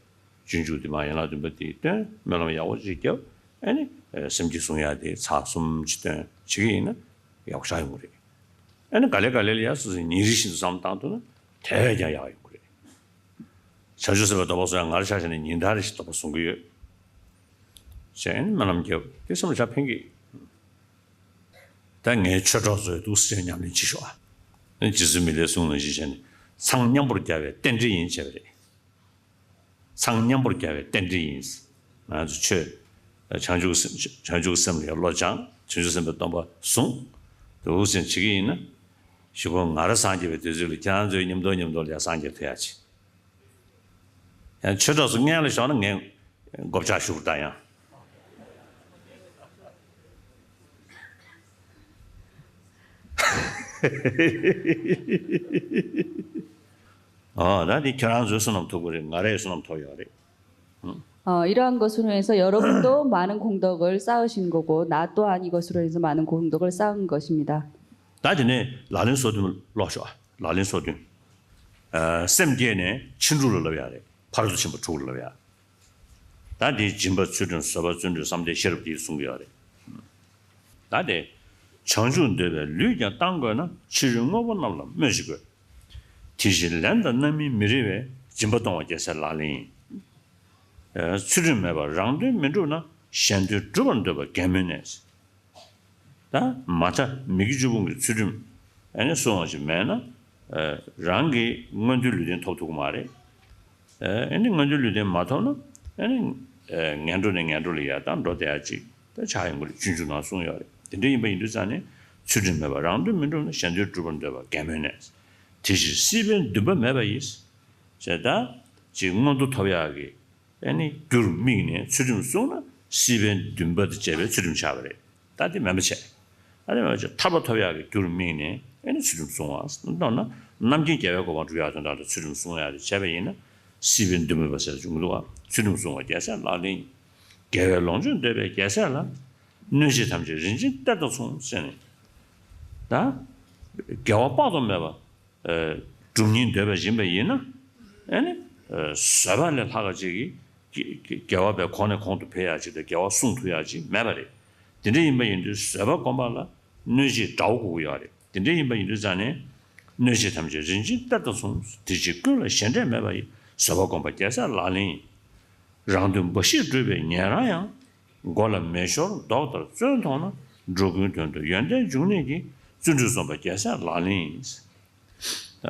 སྤྱོད་འཇུག་དེ་མར་ཡན་ལག་བདུན་པ་དེ་སྟོན། སྨོན་ལམ་ཡག་པོ་ཅིག་བརྒྱབ། ཨ་ནི་སེམས་བསྐྱེད་གཟུང་ཡག་དེ་ཚར་གསུམ་ཅིག་སྟོན་བྱེད་ཀྱི་ཡིན་ན་ཡག་པོ་ཞེ་དྲག་ཡོང་གི་རེད། ཨ་ནི་ག་ལེ་ག་ལེ་ལ་ཡ་སོ་སོའི་ཉིན་རེ་བཞིན་དུ་བསམ་བློ་བཏང་ཐུབ་ན་དེ་བས་ཀྱང་ཡག་ཡོང་གི་རེད། བྱང་ཆུབ་སེམས་དཔའི་སྡོམ་པ་སོང་ཡ་ང་རང་ཆ་བཞག་ནས་ཉིན་ལྟར་རེ་བཞིན་སྡོམ་པ་སྲུང་གི་ཡོད། བྱས་ཨ་ནི་སྨོན་ལམ་བརྒྱབ་དེ་སེམས་ལ་ཞེ་དྲག་ཕན་གི། ད་ངའི་ཆོས་གྲོགས་ཚོས་འདུག་སེ་ཉམས་ལེན་བྱེད་ཤོག་ཨ། ཨ་ནི་རྗེ་བཙུན་མི་ལའི་གསུང་ནང་བཞིན་བྱས་ནས་ཚང་མཉམ་པོར་རྒྱལ་བའི་རྟེན་འབྲེལ་ཡིན་བྱས་པ་རེད། ཚང་མཉམ་པོར་རྒྱལ་བའི་རྟེན་འབྲེལ་ཡིན། ང་ཚོ་ཆོས་བྱང་ཆུབ་སེམས་བྱང་ཆུབ་སེམས་ལ་བློ་སྦྱང་། བྱང་ཆུབ་སེམས་དཔའི་སྡོམ་པ་བཟུང་ འདུག་སེ་བྱེད་ཀྱི་ཡིན་ན། གཞུག་གུ་ང་རང་སངས་རྒྱས་པའི་དུས་ཚོད་ལ་ཁྱེད་རང་ཚོའི་མཉམ་དུ་མཉམ་དུ་ལ་ཡང་སངས་རྒྱས་ཐུབ་ཡ་ཅིག། ཡང་ཆོས་གྲོགས་ཚོ་སྔོན་ལ་ཞོག་ན་ངས་མགོ་བཅག་ཞུ་གི་ད་ཡང་། ཨོ་ད་འདི་ཁྱེད་རང་ཚོའི་བསོད་ནམས་ཐོབ་ཀྱི་རེད། ང་རའི་བསོད་ནམས་ཐོབ་ཡོད་རེད། ཨང་། 어, 이러한 것으로 해서 여러분도 많은 공덕을 쌓으신 거고, 나 또한 이것으로 해서 많은 공덕을 쌓은 것입니다. ད་དེ་ནས་ལག་ལེན་སོ་བདུན་ཀློག་ཤོག། ལག་ལེན་སོ་བདུན། ཨ། སེམས་བསྐྱེད་ནས་ཕྱིན་དྲུག་ལ་བསླབ་ཡ་རེད། ཕ་རོལ་ཏུ་ཕྱིན་པ་དྲུག་ལ་བསླབ་ཡ། ད་འདི་སྦྱིན་པ་ཚུལ་ཁྲིམས་བཟོད་པ་བརྩོན་འགྲུས་བསམ་གཏན་ཤེས་རབ་འདི་གསུང་གི་ཡོད་རེད། ད་དེ། བྱང་ཆུབ་འདོད་པའི་ལུས་ཀྱང་བཏང་དགོས་ན། ཕྱི་རོལ་དངོས་པོ་རྣམས་ལ་སྨོད་ཅིག་དགོས། དེ་བཞིན་ལན་དང་རྣམ་སྨིན་མི་རིགས་པས། སྦྱིན་པ་གཏོང་བ་རྒྱལ་སྲས་ལག་ལེན་ཡིན། ཚུལ་ཁྲིམས་མེད་པར་རང་དོན་མི་འགྲུབ་ན། གཞན་དོན་སྒྲུབ་པར་འདོད་པ་རྒན་མོའི་གནས། ད་མ་ཐ་མི་དགེ་བཅུ་སྤོང་གི་ཚུལ་ཁྲིམས་ཨ་ནི་སྲུང་བ་ཞིག་མེད་ན། རང་གི་མངོན་མཐོའི་ལུས་རྟེན་ཐོབ་ཐུབ་ཀྱི་མ་རེད། ཨ་ནི་མངོན་མཐོའི་ལུས་རྟེན་མ་ཐོབ་ན་ཨ་ནི་ངན་འགྲོ་ནས་ངན་འགྲོ་ལ་ཡར་ད་འགྲོ་བསྡད་ཡ་ཅིག་ད་ཆགས་ཡོང་གི་རེད། སྤྱོད་འཇུག་ནང་གསུངས་ཡོད་རེད། དེ་འདྲ་ཡིན་པ་ཡིན་དུས་ཙང་ནས་ཚུལ་ཁྲིམས་མེད་པར་རང་དོན་མི་འགྲུབ་ན། གཞན་དོན་སྒྲུབ་པར་འདོད་པ་རྒན་མོའི་གནས། དེ་ཕྱིར་སྲིད་པའི་འདུན་པ་མེད་པ་ཡིས། ཞེས་ད་ཅིག་མངོན་མཐོ་ཐོབ་ཡག་གི་ཨ་ནི་རྒྱུར་དམིགས་ནས་ཚུལ་ཁྲིམས་བསྲུངས་ན། སྲིད་པའི་འདུན་པ་དང་བཅས་པའི་ཚུལ་ཁྲིམས་ཆགས་པ་རེད། ད་དེ་མེད་པ་བྱས། ཨ་ནི་མེད་པ་བྱས་ཐར་པ་ཐོབ་ཡག་གི་རྒྱུར་དམིགས་ནས་ཨ་ནི་ཚུལ་ཁྲིམས་བསྲུང་བ། མདོར་ན་རྣམ་མཁྱེན་རྒྱལ་བའི་གོ་འཕང་སྒྲུབ་ཡག་དོན་དག་ལ་ཚུལ་ཁྲིམས་བསྲུང་ཡག་དེ་བྱས་པ་ཡིན་ན། སྲིད་པའི་འདུན་པ་མེད་པ་ཟེར་བྱུང་གི་འདུག་བ། ཚུལ་ཁྲིམས་བསྲུང་བ་རྒྱལ་སྲས་ལག་ལེན་ཡིན། དགེ་བའི་ལོངས་སྤྱོད་འདོད་པའི་རྒྱལ་སྲས་ལ། གནོད་བྱེད་ཐམས་ཅད་རིན་ཆེན་གཏེར་དང་མཚུངས་ཟེར་ནས། ད་དགེ་བ་དཔག་ཏུ་མེད་པ། ཨ། སྒྲུབ་སྙིང་འདོད་པ་ཡིན་པ་ཡིན་ན། ཨ་ནི་ཨ་བཟོད་པ་ལས་ལྷག་པ་ཅིག་གི་དགེ་དགེ་བ་པའི་གོང་ནས་གོང་དུ་འཕེལ་ཡག་ཅིག་དང་དགེ་བ་བསྲུང་ཐུབ་ཡག་ཅིག་མེད་པ་རེད། དེ་འདྲ་ཡིན་པ་ཡིན་དུས་བཟོད་པ་སྒོམ་པ་ལ་གནོད་བྱེད་དགྲ་བོ་དགོས་ཀྱི་ཡོད་རེད། དེ་འདྲ་ཡིན་པ་ཡིན་དུས་ཙང་ནས། གནོད་བྱེད་ཐམས་ཅད་རིན་ཆེན་གཏེར་དང་མཚུངས། དེ་ཕྱིར་ཀུན་ལ་ཞེ་འགྲས་མེད་པ་ཡིས། བཟོད་པ་སྒོམ་པ་རྒྱལ་སྲས་ལག་ལེན་ཡིན། རང་དོན་འབའ་ཞིག་སྒྲུབ་པས་ཉན་རང་ཡང་། མགོ་ལ་མེ་ཤོར་མདོག་ལྟར་བཙོན་མཐོང་ན། འགྲོ་ཀུན་དོན་དུ་ཡོན་ཏན་འབྱུང་ནུས་ཀྱི། བརྩོན་འགྲུས་རྩོམ་པ་རྒྱལ་སྲས་ལག་ལེན་ཡིན། ད་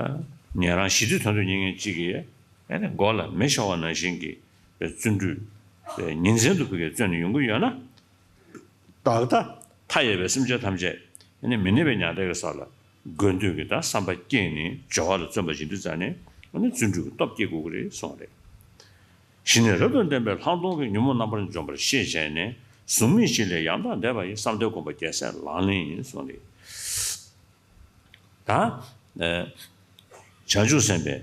ཉན་རང་ཞི་དུལ་དོན་དུ་གཉེར་མཁན་གཅིག་གིས་ཨ་ནི་མགོ་ལ་མེ་ཤོར་བ་ནང་བཞིན་གྱི་བརྩོན་འགྲུས་ཉིན་མཚན་དུ་ཕ་གིར་བརྩོན་ནས་ཡོང་གི་ཡོད་ན། བདག་དང་མཐའ་ཡས་པའི་སེམས་ཅན་ཐམས་ཅད་ཨ་ནི་མི་གནས་པའི་མྱང་འདས་ཀྱི་ས་ལ་འགོད་འདོད་ཀྱི་ད་བསམ་པ་སྐྱེས་ནས་སྦྱོར་བ་ལ་བརྩོན་པ་ཞིག་འདི་ཙམ་ནས་ཨ་ནི་བརྩོན་འགྲུས་ཀྱི་སྟོབས་སྐྱེ་དགོས་ཀྱི་རེད་གསུངས་པ་རེད། ཞི་གནས་རབ་ཏུ་ལྡན་པའི་ལྷག་མཐོང་གིས། ཉོན་མོངས་རྣམ་པར་འཇོམས་པར་ཤེས་བྱས་ནས། གཟུགས་མེད་བཞི་ལས་ཡང་དག་འདས་པ་ཡི། བསམ་གཏན་སྒོམ་པ་རྒྱལ་སྲས་ལག་ལེན་ཡིན་གསུངས་ཏེ། ད་ཨ་བྱང་ཆུབ་སེམས་དཔའི་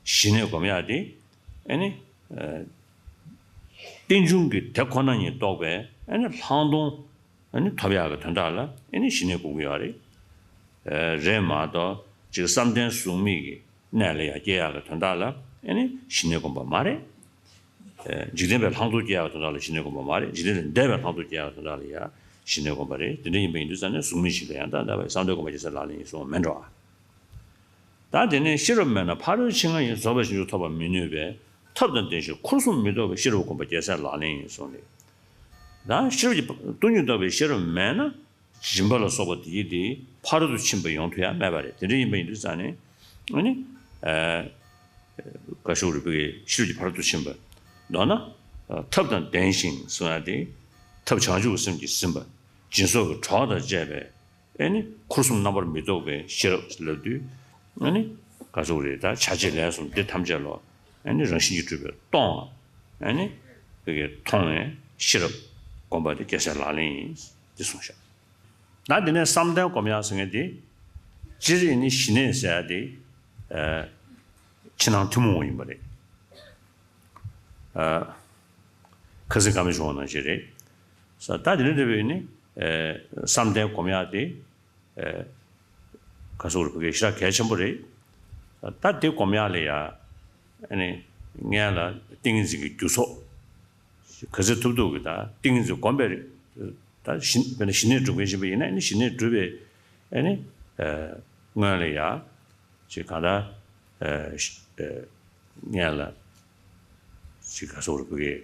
ཞི་གནས་སྒོམ་ཡག་དེ་ཨ་ནི་ཨ་རྟེན་འབྱུང་གི་དེ་ཁོ་ན་ཉིད་རྟོགས་པའི་ཨ་ནི་ལྷག་མཐོང་ཨ་ནི་ཐོབ་ཡག་གི་དོན་དག་ལ་ཨ་ནི་ཞི་གནས་སྒོམ་གྱི་ཡོད་རེད། ཨ་རེད་མ་གཏོགས་ཅིག་བསམ་གཏན་གཟུགས་མེད་ཀྱི་གནས་ལ་ཡང་སྐྱེ་ཡག་གི་དོན་དག་ལ་ཨ་ནི་ཞི་གནས་སྒོམ་པ་མ་རེད། ཨ་འཇིག་རྟེན་པའི་ལྷག་མཐོང་སྐྱེ་ཡག་གི་དོན་དག་ལ་ཞི་གནས་སྒོམ་པ་མ་རེད། འཇིག་རྟེན་ལས་འདས་པའི་ལྷག་མཐོང་སྐྱེ་ཡག་གི་དོན་དག་ལ་ཡང་ཞི་གནས་སྒོམ་པ་རེད། དེ་འདྲ་ཡིན་པ་ཡིན་དུས་ཙང་ནས་གཟུགས་མེད་བཞི་ལས་ཡང་དག་འདས་པ་ཡི། བསམ་གཏན་སྒོམ་པ་རྒྱལ་སྲས་ལག་ལེན་ཡིན་གསུངས་པ་མིན་འགྲོ། ད་དེ་ནས་ཤེས་རབ་མེད་ན་ཕ་རོལ་ཕྱིན་ལྔ་ཡི། རྫོགས་པའི་ཞིང་མཆོག་ཐོབ་པར་མི་ནུས་པས། ཐབས་དང་ལྡན་ཞིང་འཁོར་གསུམ་མི་ལྡོག་པའི། ཤེས་རབ་སྒོམ་པ་རྒྱལ་སྲས་ལག་ལེན་ཡིན་གསུངས་ཏེ། ད་ཤེས་རབ་ཀྱི་སྟོང་ཉིད་རྟོགས་པའི་ཤེས་རབ་མེད་ན། སྦྱིན་པ་ལ་སོགས་པ་དེ་ཡིས་དེ་ཕ་རོལ་ཏུ་ཕྱིན་པ་ཡོང་ཐུབ་ཡ་མེད་པ་རེད། དེ་འདྲ་ཡིན་པ་ཡིན་དུས་ཙང་ནས་ཨ་ནི་ཨ་ག་ཤོག་རེད་པའི་ཤེས་རབ་ཀྱི་ཕ་རོལ་ཏུ་ཕྱིན་པ། མདོར་ན་ཨ་ཐབས་དང་ལྡན་ཞིང་གསུང་ཡ་དེ་ཐབས་བྱང་ཆུབ་ཀྱི་སེམས་ཀྱིས་ཟིན་པ། སྦྱིན་སོགས་ཀྱི་གྲོགས་དང་བཅས་པའི་ཨ་ནི་འཁོར་གསུམ་རྣམ་པར་མི་རྟོག་པའི་ཤེས་རབ་ལབ་དུས་ཨ་ནི་ག་ཤོག་རེད། ད་བྱ་བྱེད་ལས་གསུམ་འདི་ཐམས་ཅད་ལ་ཨ་ནི་རང་བཞིན་གྱིས་གྲུབ་པའི་སྟོང་བ་ཨ་ནི་ཕ་གིར་མཐོང་བའི་ཤེས་རབ་སྒོམ་པ་དེ་རྒྱལ་སྲས་ལག་ལེན་ཡིན་འདི་གསུངས་ཤག། ད་དེ་ནས་བསམ་གཏན་སྒོམ་ཡག་ཟེར་མཁན་དེ། སྤྱིར་ཨ་ནི་ཞི་གནས་ཟེར་ཡག་དེ་ཨ་ཕྱི་ནང་ཐུན་མོང་བ་ཡིན་པ་རེད། ཨ་ཁ་སང་ཀརྨ་ཆོས་དབང་ནང་བཞིན་རེད། ས་ད་དེ་འདྲ་འདྲ་བའི་ནི་ཨ་བསམ་གཏན་སྒོམ་ཡག་དེ་ཨ་ག་ཟེར་དགོས་རེད། ཕ་གིར་ཞེ་དྲག་གལ་ཆེན་པོ་རེད། ད་དེ་སྒོམ་ཡག་ལ་ཡ་ཨ་ནི་སྔོན་ལ་ཏིང་ངེ་འཛིན་གྱི་རྒྱུ་ཚོགས། ག་ཚོད་ཐུབ་ཐུབ་ཀྱིས་ད་ཏིང་ངེ་འཛིན་སྒོམ་པའི་རིགས། ད་ཞི་དཔེར་ན་ཞི་གནས་སྒྲུབ་མཁན་ཞིག་ཡིན་ན་ཨ་ནི་ཞི་གནས་སྒྲུབ་པའི་ཨ་ནི་ཨ་སྔོན་ལ་ཡ་ཅིག་གང་ལྟར་ཨ་ཞི་ཨ་སྔོན་ལ་ཅིག་ག་ཟེར་དགོས་རེད། ཕ་གིར་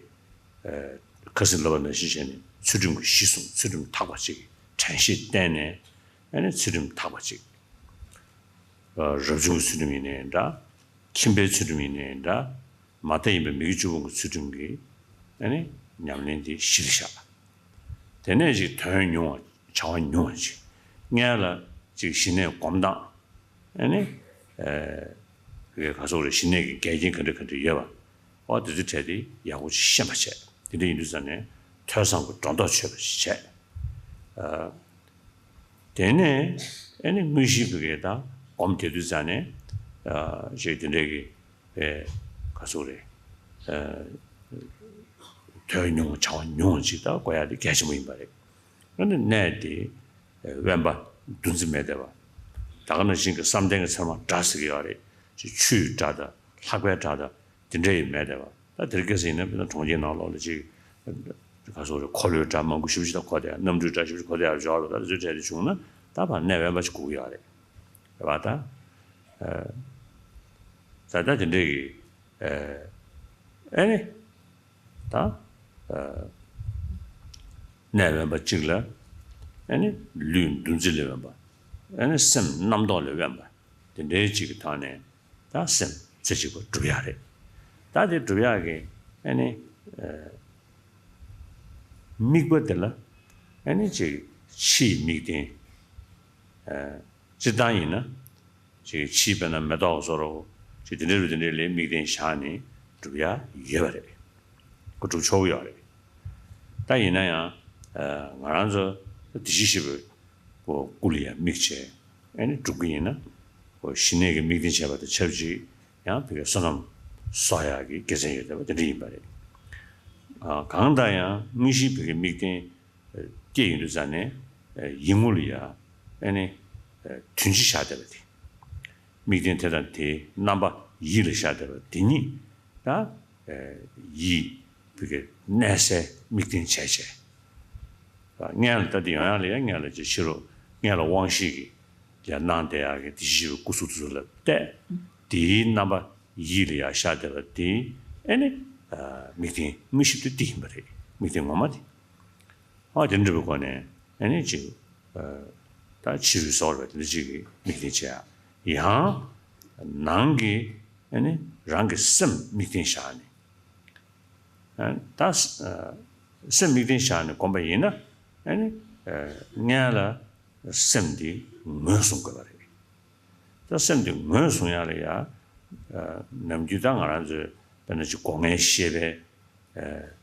ཨ་ཁ་སང་ལབ་པ་ནང་བཞིན་བྱས་ནས་ཚུལ་ཁྲིམས་ཀྱི་གཞི་བཟུང་། ཚུལ་ཁྲིམས་དག་པ་ཅིག་དྲན་ཤེས་བསྟེན་ནས་ཨ་ནི་ཚུལ་ཁྲིམས་དག་པ་ཅིག། ཨ་རབ་བྱུང་གི་ཚུལ་ཁྲིམས་ཡིན་ནའི་འདྲ། ཁྱིམ་པའི་ཚུལ་ཁྲིམས་ཡིན་ནའི་འདྲ། མ་མཐའ་ཡས་པའི་མི་དགེ་བཅུ་སྤོང་གི་ཚུལ་ཁྲིམས་ཀྱི་ཨ་ནི་ཉམས་ལེན་དེ་གཞི་ལ་བཞག་པ། དེ་ནས་ཅིག་དོན་ཉུང་བ། བྱ་བ་ཉུང་བ་ཅིག། སྔོན་ལ་ ཅིག་ཞི་གནས་སྒོམ་སྟངས། ཨ་ནི། ཨེ། ག་ཟེར་རེད། ཞི་གནས་ཀྱི་འགལ་རྐྱེན་ག་འདྲ་ག་འདྲ་ཡོད་པ། འོ་དེ་ཚོའི་གྲས་དེ་ཡག་པོ་ཅིག་ཤེས་པ་བྱས། དེ་འདྲ་ཡིན་དུས་ཙང་ནས་ཐོས་བསམ་གྱི་སྒྲོ་འདོགས་ཆོད་པ་ཞིག་བྱས། ཨ། དེ་ནས་ཨ་ནི་དངོས་གཞིའི་བུ་གའི་དང་སྒོམ་བསྡད་དུས་ཙང་ནས། ཨ། ཅིག་དེ་འདྲའི་གི། ཨེ། ག་ཟེར་རེད། ཨ། དོན་ཉུང་བ་བྱ་བ་ཉུང་བ་ཅིག་ད་དགོས་ཡ་དེ་གལ་ཆེན་པོ་ཡིན་པ་རེད། ཨ་ནི་གནས་དེ། ཨེ། དབེན་པ་འདུ་འཛི་མེད་བསྡད་པ། ད་ག་ནང་བཞིན་གྱི་བསམ་གཏན་གྱི་ཚེར་མ་སྒྲ་ཟེར་གྱི་ཡོད་རེད། ཅིག་ཆུའི་སྒྲ་དང་ལྷགས་པའི་སྒྲ་དང་དེ་འདྲ་ཡི་མེད་བསྡད་པ། ད་དེ་རིང་ཁ་སང་ཡིན་ན་དཔེར་ན་གྲོང་ཁྱེར་ནང་ལོགས་ལ་ཅིག་ག་ཟེར་རེད། འཁོར་ལོའི་སྒྲ་མང་པོ་ཞེ་པོ་ཅིག་ད་གོ་བསྡད། གནམ་གྲུའི་སྒྲ་ཞེ་པོ་ཅིག་གོ་བསྡད་ཡ་འབྱོར་བ། ད་དེ་ཚོའི་གྲས་དེ་བྱུང་ན་ད་ཕར་གནས་དབེན་པ་ཅིག་དགོས་ཀྱི་ཡོད་རེད། རེད་པ། ད། ཨ། ད་ལྟ་དེ་འདྲའི་གི། ཨ། ཨ་ནི། ད། ཨ། གནས་དབེན་པ་གཅིག་ལ། ཨ་ནི་ལུས་འདུ་འཛི་ལས་དབེན་པ། ཨ་ནི་སེམས་རྣམ་རྟོག་ལས་དབེན་པ། དེ་འདྲའི་གཅིག་གི་ཐོག་ནས་ད་སེམས་རྩེ་གཅིག་པ་སྒྲུབ་ཡག་རེད། ད་དེ་སྒྲུབ་ཡག་གི། ཨ་ནི། ཨ། དམིགས་པ་དེ་ལ། ཨ་ནི་ཅིག་ཕྱིའི་དམིགས་རྟེན། ཨ། སྤྱིར་བཏང་ཡིན་ན། ཅིག་ཕྱིའི་དཔེར་ན་མེ་ཏོག་བཟོ་འདྲ་བོ། ཅིག་དེ་འདྲ་རུ་དེ་འདྲ་ལ་དམིགས་རྟེན་བཞག་ནས་སྒྲུབ་ཡ་ཡོད་པ་རེད། ཁོ་སྒྲུབ་ཆོག་གི་ཡོད་རེད། ད་ཡིན་ན་ཡང་། ཨ། ང་རང་ཚོ་བདེ་གཤེགས་སྐྱབས་པའི་སྐུ་ལ་ཡང་དམིགས་བྱས། ཨ་ནི་སྒྲུབ་ཀྱི་ཡིན་ན། ཁོ་ཞི་གནས་ཀྱི་དམིགས་རྟེན་བྱས་པ་དང་ཆབས་ཅིག་ཡང་བོད་ཀྱི་བསོད་ནམས་གསོག་ཡག་གི་དགེ་མཚན་ཡོད་བསྡད་པ་དེ་འདྲ་ཡིན་པ་རེད། ཨ། གང་ལྟར་ཡང་དངོས་གཞིའི་བོད་ཀྱི་དམིགས་རྟེན། ཨ། སྐྱེ་ཡོང་དུས་ཙང་ནས། ཨ། ཡིད་ངོ་ལ་ཡ། ཨ་ནི། ཨ། དོན་སྤྱི་བཞག་བསྡད་པ་དེ། དམིགས་རྟེན་དེ་དང་དེའི་རྣམ་པ་ཡིད་ལ་བཞག་བསྡད་པ་དེ་ཉིད་ད། ཨ། ཡིད་བོད་ཀྱི་གནས་སའི་དམིགས་རྟེན་བྱས་བྱས། ཨ། སྔོན་ལ་ད་དེ་ཡོང་ཡག་ལ་ཡ། སྔོན་ལ་ཅིག་ཕྱི་རུ་སྔོན་ལ་དབང་ཤེས་ཀྱིས་ཡ་གནང་བསྡད་ཡག་གི་བདེ་གཤེགས་སྐུ་གཟུགས་དེ་ཚོ་ལ་བལྟས། དེའི་རྣམ་པ་ཡིད་ལ་ཡ་བཞག་བསྡད་པ་དེ། ཨ་ནི། ཨ། དམིགས་རྟེན་དངོས་གཞི་དེ་དེ་ཡིན་པ་རེད། དམིགས་རྟེན་ངོ་མ་དེ། ཨ། དེ་འདྲ་བའི་སྒོ་ནས་ཨ་ནི་ཅིག་ཨ། ད་ཕྱི་རོལ་སོགས་རེད། དེ་འདྲ་ཅིག་གི་དམིགས་རྟེན་བྱེད་ཡ། ཡང་ནང་གི་ཨ་ནི་རང་གི་སེམས་དམིགས་རྟེན་བཞག་ནས། ཨ། ད་ཨ། སེམས་དམིགས་རྟེན་བཞག་ནས་སྒོམ་པ་ཡིན་ན། ཨ་ནི། ཨ། སྔོན་ལ་སེམས་འདི་ངོས་བཟུང་དགོས་པ་རེད། ད་སེམས་འདི་ངོས་བཟུང་ཡག་ལ་ཡ། ཨ། ནམ་རྒྱུན་ད་ང་རང་ཚོས་དཔེར་ན་ཅིག་སྒོ་ལྔའི་བཤད་པའི། ཨ།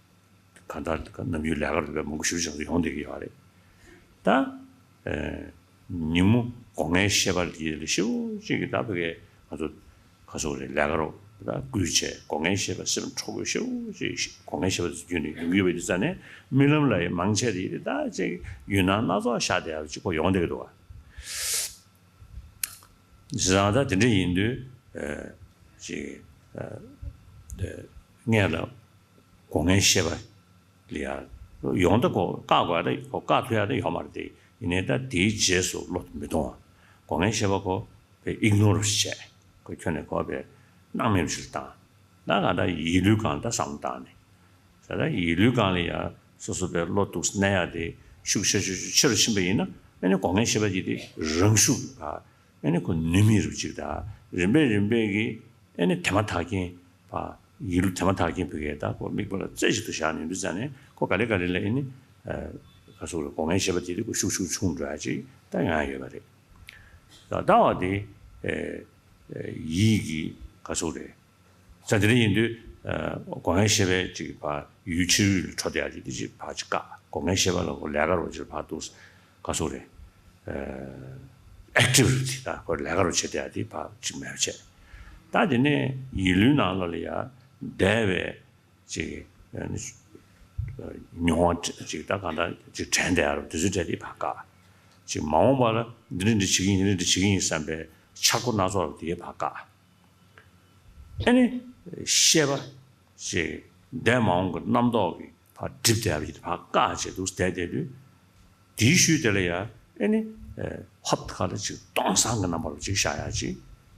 གང་ལྟར་ནམ་རྒྱུན་ལས་ཀ་རུ་བའི་མང་པོ་ཞེ་པོ་ཅིག་ཡོང་བསྡད་ཀྱི་ཡོད་རེད། ད། ཨ། ཉིན་མོ་སྒོ་ལྔའི་བཤད་པ་དེ་ལ་ཞེ་པོ་ཅིག་གི་ད་བོད་སྐད་ང་ཚོ་ག་ཟེར་རེད། ལས་ཀ་རུ་ད་བསྐུལ་བྱས། སྒོ་ལྔའི་བཤད་པ་སེམས་འཕྲོག་དགོས་ཞེ་པོ་ཅིག་སྒོ་ལྔའི་བཤད་པ་དེ་བརྒྱུད་ནས་ཡོང་གི་ཡོད་པ་དེ་ཙ་ནས། རྨི་ལམ་ལ་ཡང་མང་ཆེ་དེ་ད་ཅིག་ཡུལ་སྣང་སྣ་ཚོགས་ཤར་བསྡད་ཡག་ཅིག་ཁོ་ཡོང་བསྡད་ཀྱི་འདུག་བ། བྱས་ཙང་ད་དེ་འདྲ་ཡིན་དུས། ཨ། ཅིག་ཨ། སྔོན་ལ་སྒོ་ལྔའི་བཤད་པ་ལ་ཡང་ཡོང་ད་ཁོ་བཀག་དགོས་ཡ་ད་ཁོ་བཀག་ཐུབ་ཡ་ད་ཡོད་མ་རེད་དེ། ཡིན་ནའི་ད་དེའི་རྗེས་སུ་བློ་མི་གཏོང་བ། སྒོ་ལྔའི་བཤད་པ་ཁོ་བའི་ཨིག་ནོར་བྱས། ཁོ་ཁྱོན་ནས་ཁོ་བའི་སྣང་མེད་པ་ཞིག་ལ་བཏང་། ད་གང་ལྟར་ཡིད་ལུས་སྒང་ད་བསམ་བློ་བཏང་ནས། ད་ལྟ་ཡིད་ལུས་སྒང་ལ་ཡ་སོ་སོ་བའི་བློ་འདུག་གནས་ཡ་དེ་ཤུགས་ཆེ་ཆེ་ཆེ་ཆེ་རུ་ཕྱིན་པ་ཡིན་ན། ཨ་ནི་སྒོ་ལྔའི་བཤད་པ་དེ་དེ་རང་ཤུགས་ཕར། ཨ་ནི་ཁོ་ནུས་མེད་རུ་ཅིག་ད། རིམ་པས་རིམ་པས་ཀྱི་ཨ་ནི་དེ་མ་ཐག་རྐྱེན་ཕར། ཡིད་ལུས་དེ་མ་ཐག་རྐྱེན་བོད་སྐད་ད་ཁོ་དམིགས་པ་ལ་རྩེ་གཅིག་ཏུ་བཞག་ནས་འདུག་ཙ་ནས། ཁོ་ག་ལེ་ག་ལེ་ལ་ཨ་ནི། ཨ། ག་ཟེར་རེད། སྒོ་ལྔའི་བཤད་པ་དེ་དེ་ཁོ་ཤུགས་ཤུགས་ཆུང་འགྲོ་ཡ་ཅིག་ད་ཡོང་ཡ་ཡོད་པ་རེད། ད་ལྟ་བ་དེ། ཨ། ཡིད་ཀྱི་ག་ཟེར་རེད། ས་དེ་འདྲ་ཡིན་དུས། ཨ། སྒོ་ལྔའི་བཤད་པའི་ཅིག་ཕར་ཡུལ་ཕྱི་རོལ་ལ་འཕྲོ་བསྡད་ཡ་ཅིག་དེ་ཅིག་ཕར་ཅིག་བཀག་སྒོ་ལྔའི་བཤད་པ་ལ་ཁོ་ལས་ཀ་རུ་ཅིག་ཕར་འདུག་ག་ཟེར་རེད། ཨ། ཨེག་ཊིབ་རུ་དེ་ད་ཁོ་ལས་ཀ་རུ་བྱེད་བསྡད་ཡ་དེ་ཕར་ཅིག་མེད་པ་བྱས། ད་དེ་ནས་ཡིད་ལུས་ནང་ལོགས་ལ་ཡ་བདེ་བའི་ཅིག་ཨ་ནི་མྱོང་བ་ཅིག་ད་གང་ལྟར་ཅིག་དྲན་བསྡད་ཡ་རུ་དེ་ཚོའི་གྲས་དེ་ཕར་བཀག་ཅིག་མ་འོངས་པ་ལ་འདི་འདྲ་འདྲ་བྱེད་ཀྱི་ཡིན། འདི་འདྲ་འདྲ་བྱེད་ཀྱི་ཡིན་བསམ་པའི་འཆར་སྒོ་སྣ་ཚོགས་རུ་དེ་ཕར་བཀག་ཨ་ནི་ཤེས་པ་ཅིག་འདས་མ་འོངས་ཀྱི་རྣམ་རྟོག་གིས་ཕར་སྒྲིབ་བསྡད་པ་ཞིག་ཕར་བཀག་བྱས་འདུག་བསྡད་བསྡད་དུས། དེའི་ཤུལ་དེ་ལ་ཡ་ཨ་ནི་ཧོབ་ཁ་ལ་ཅིག་སྟོང་སང་གི་རྣམ་པ་རུ་ཅིག་ཤར་ཡ་ཅིག་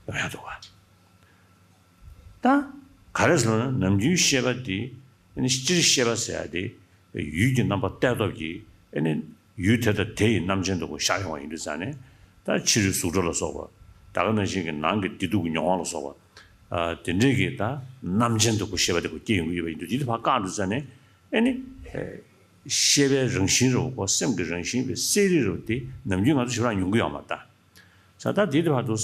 ཡོང་ཡ་འདུག་ག་ད་ག་རེ་ཟེར་ན་ནམ་རྒྱུན་ཤེས་པ་དེ་ཨ་ནི་སྤྱིར་ཤེས་པ་ཟེར་ཡ་དེ་ཡུལ་གྱི་རྣམ་པ་གཏད་སྟོབས་ཀྱིས་ཨ་ནི། ཡུལ་དེ་དང་དེ་ཡི་རྣམ་མཁྱེན་དུ་ཁོ་ཤར་ཡོང་བ་ཡིན་དུས་ཙང་ནས། ད་ཕྱི་རོལ་གཟུགས་སྒྲ་ལ་སོགས་པ། ད་ག་ནང་བཞིན་གྱི་ནང་གི་བདེ་སྡུག་གི་མྱོང་བ་ལ་སོགས་པ། ཨ། དེ་འདྲའི་གི་ད་རྣམ་མཁྱེན་དུ་ཁོ་ཤེས་པ་དེ་ཁོ་སྐྱེ་ཡོང་གི་ཡོད་པ་ཡིན་དུས། དེ་དེ་ཕར་བཀག་འདུག་ཙང་ནས། ཨ་ནི། ཨེ། ཤེས་པའི་རང་བཞིན་རུ་ཁོ་སེམས་ཀྱི་རང་བཞིན་པའི་གསལ་རིག་རུ་དེ་ནམ་རྒྱུན་ང་ཚོ་ཞེ་དྲག་མྱོང་གི་ཡོད་མ་རེད་ད། ད་ལྟ་དེ་དུས་བར་དུ་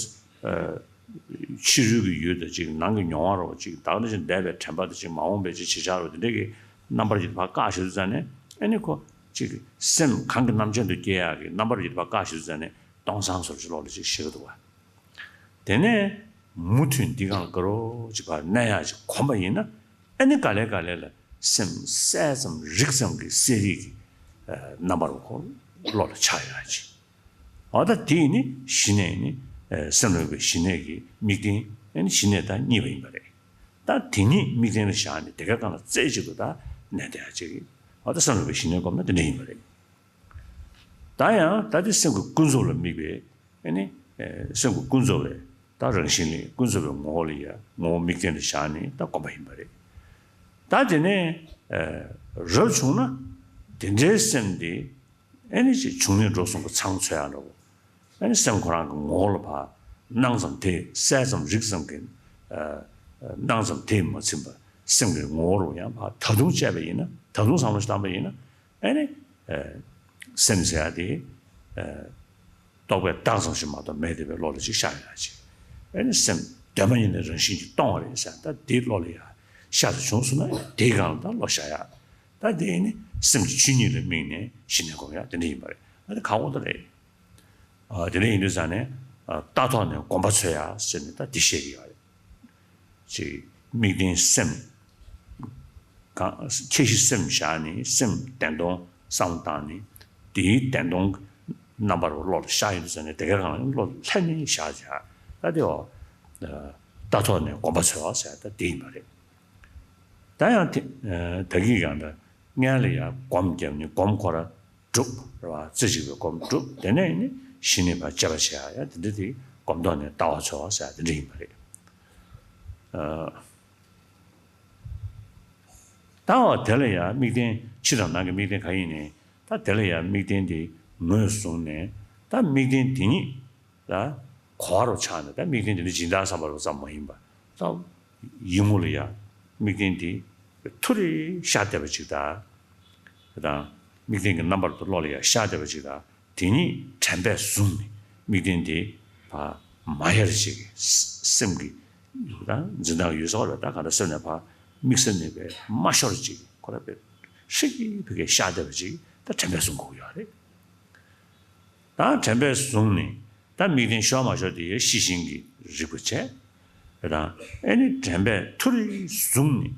ཕྱི་རོལ་གྱི་ཡུལ་དང་གཅིག་ནང་གི་མྱོང་བ་རོ་གཅིག་བདག་ནི་ཅིག་འདས་པའི་དྲན་པ་དང་གཅིག་མ་འོངས་པའི་ཅིག་བྱེད་བྱ་རོ་དེ་འདྲས་ཀྱི་རྣམ་པར་གྱིས་ཕར་བཀག་ཞེས་དུས་ཙང་ནས་ཨ་ནི་ཁོ་ཅིག་སེམས་གང་གི་རྣམ་ཅན་དུ་སྐྱེ་ཡག་གི་རྣམ་པར་གྱིས་ཕར་བཀག་ཞེས་དུས་ཙང་ནས་སྟོང་སང་སོར་ཅིག་ལོག་ལ་ཅིག་ཤེས་ཀྱི་འདུག་བ། དེ་ནས་མུ་མཐུད་འདི་གང་ལ་དགའ་རོགས་ཅིག་བར་གནས་ཡག་ཅིག་གོམས་པ་ཡིན་ན་ཨ་ནི་ག་ལེ་ག་ལེ་ལ་སེམས་གསལ་ཙམ་རིག་ཙམ་གྱི་གསལ་རིག་གི་རྣམ་པར་ཁོ་བློ་ལ་འཆར་ཡག་ཅིག་འོ་ད་དེ་ནི་ཞི་གནས་ནི་སེམས་ལ་འོས་པའི་ཞི་གནས་ཀྱི་དམིགས་རྟེན་ནི་ཞི་གནས་དང་གཉིས་པ་ཡིན་པ་རེད། ད་དེ་ཉིད་དམིགས་རྟེན་ལ་བཞག་ནས་དེ་ག་གང་ལ་རྩེ་གཅིག་ཏུ་ད་གནས་བསྡད་ཡག་ཅིག་འོ་ད་སེམས་ལ་འོས་པའི་ཞི་གནས་སྒོམ་ན་དེ་འདྲ་ཡིན་པ་རེད། ད་ཡང་ད་དེ་སེམས་ཀྱི་ཀུན་རྫོབ་ལ་དམིགས་པའི་ཨ་ནི་སེམས་ཀྱི་ཀུན་རྫོབ་པའི་ད་རང་བཞིན་ལས་ཀུན་རྫོབ་པའི་ངོ་བོ་ལ་ཡ་ངོ་བོ་དམིགས་རྟེན་དུ་བཞག་ནས་ད་སྒོམ་པ་ཡིན་པ་རེད། ད་དེ་ནས་རབ་བྱུང་ན་དེ་འདྲའི་སེམས་དེ་ཨ་ནི་ཅིག་བྱུང་གནས་འགྲོ་གསུམ་གྱི་མཚང་འཚོལ་ཡག་འདྲ་བོ། ཨ་ནི་སེམས་ཁོ་རང་གི་ངོ་བོ་ལ་ཕར་སྣང་ཙམ་དེ་གསལ་ཙམ་རིག་ཙམ་གྱི་སྣང་ཙམ་དེས་མ་ཚིམ་པར་སེམས་ཀྱི་ངོ་བོ་རུ་ཡང་ཕར་ད་དུང་དཔྱད་པ་ཡིན་ན་ད་དུང་བསམ་བློ་ཞིག་བཏང་པ་ཡིན་ན་ཨ་ནི་སེམས་ཟེར་ཡག་དེ་རྟོག་པས་བཏགས་ཙམ་ཞིག་མ་གཏོགས་མེད་བསྡད་པའི་བློ་ལ་ཅིག་ཤར་ཡག་ཅིག་ཨ་ནི་སེམས་གདོད་མ་ཉིད་ནས་རང་བཞིན་གྱིས་སྟོང་བ་རེད་ཟེར་ད་དེའི་བློ་ལ་ཡང་ཤར་དུ་བྱུང་སོང་ན་དེའི་སྒང་ལ་ད་བློ་བཞག་ཡག་ད་དེ་ནི་སེམས་ཀྱི་ཆོས་ཉིད་ལ་དམིགས་ནས་ཞི་གནས་སྒོམ་ཡག་དེ་འདྲ་ཡིན་པ་རེད། ཨ་ནི་ཁག་པོ་ད་རེད། ཨ་དེ་འདྲ་ཡིན་དུས་ཙང་ནས་ཨ་རྟ་ཐོག་ནས་གོམ་པ་འཚོལ་ཡག་ཟེར་ནས་ད་འདི་བཤད་ཀྱི་ཡོད་རེད། ཅིག་དམིགས་རྟེན་སེམས། གང་ཁྱད་གཞི་སེམས་བཞག་ནས་སེམས་བདེན་སྟོང་བསམ་བློ་བཏང་ནས་དེའི་བདེན་སྟོང་རྣམ་པར་བློ་ལ་ཤར་ཡོང་དུས་ཙང་ནས་དེ་ག་གང་ལ་བློ་ལྷན་ནེ་བཞག་བྱས་ད་དེ་འོ་རྟ་ཐོག་ནས་གོམ་པ་འཚོལ་བ་ཟེར་ད་དེ་ཡིན་པ་རེད། ད་ཡང་དེ་ད་གིན་ཡང་ད་སྔོན་ལ་ཡང་སྒོམ་བརྒྱབ་ནས་སྒོམ་ཁོ་ར་གྲུབ་རེད་བ། རྩེ་གཅིག་པའི་སྒོམ་གྲུབ་དེ་ནས་ནི་ཞི་གནས་པ་དཔྱད་པ་བྱེད་ཡ་ཡ་དེ་འདྲ་དེ་སྒོམ་ཐོག་ནས་ལྟ་བ་འཚོལ་བ་ཟེར་ཡ་དེ་འདྲ་ཡིན་པ་རེད། ལྟ་བ་དེ་ལ་ཡང་དམིགས་རྟེན་ཕྱི་དང་ནང་གི་དམིགས་རྟེན་གང་ཡིན་ནའི་ད་དེ་ལ་ཡང་དམིགས་རྟེན་དེ་ངོས་བཟུང་ནས་ད་དམིགས་རྟེན་དེ་ཉིད་ལ་གོ་བ་རུ་ཆགས་ནས་ད་དམིགས་རྟེན་དེ་ནི་སྦྱིན་བདག་བསམ་པ་རུ་ཙམ་མ་ཡིན་པ་ད་ཡིད་མུག་ལ་ཡང་དམིགས་རྟེན་དེ་ཐུར་རེ་ཤར་བསྡད་པ་ཅིག་དང་། དེ་དང་དམིགས་རྟེན་གྱི་རྣམ་པར་དུ་བློ་ལ་ཡང་ཤར་བསྡད་པ་ཅིག་དང་། དེ་ཉིད་དྲན་པས་བཟུང་ནས་དམིགས་རྟེན་དེ་ཕར་མ་ཡལ་ཅིག་སེམས་ཀྱི་དང་འཛིན་སྟངས་ཡོད་ས་བ་རེད། ད་ག་འདྲ་སེམས་ནས་ཕར་དམིགས་བསལ་ནས་པའི་མ་ཤོར་ཅིག་ཁོ་ར་པའི་ཧྲིག་གེ་ཕ་གིར་ཤར་བསྡད་པ་ཅིག་ད་དྲན་པས་བཟུང་དགོས་ཀྱི་ཡོད་རེད། ད་དྲན་པས་བཟུང་ནས་ད་དམིགས་རྟེན་ཤོར་མ་ཤོར་དེ་ཡང་ཤེས་བཞིན་གྱིས་རིག་པ་བྱས། དེ་དང་ཨེ་ནི་དྲན་པས་ཐུར་རེ་བཟུང་ནས་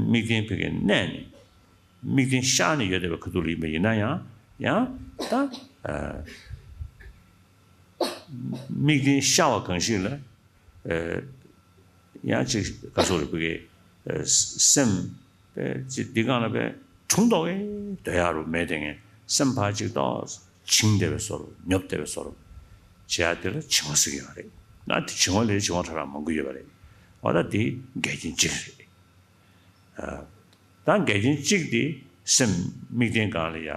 དམིགས་རྟེན་ཕ་གིར་གནས་ནས། དམིགས་རྟེན་ཤར་ནས་ཡོད་བསྡད་པའི་ཁ་ཐུག་ལ་ཡིན་པ་ཡིན་ན་ཡང་ཡང་ད་ཨ་དམིགས་རྟེན་ཤར་བ་གང་ཞིག་ལ་ཨ་ཡང་ཅིག་ག་སོགས་རེ་བུ་གའི་ཨ་སེམས་པའི་ཅིག་འདི་གང་ལ་པའི་དྲུང་དོག་གི་སྡོད་ཡག་རུ་མེད་དེ་ངས་སེམས་ཕར་ཅིག་ཏོག་བྱིང་བསྡད་པའི་བཟོ་འདྲ་ཉོབ་བསྡད་པའི་བཟོ་འདྲ་བྱེད་ཡག་དེ་ལ་བྱིང་བ་ཟེར་གྱི་ཡོད་རེད། ང་དེ་བྱིང་བ་ལས་བྱིང་བ་ཕྲ་རགས་མང་པོ་ཡོད་པ་རེད། འོ་ད་དེ་འགལ་རྐྱེན་གཅིག་རེད། ད་འགལ་རྐྱེན་གཅིག་དེ་སེམས་དམིགས་རྟེན་སྒང་ལ་ཡ་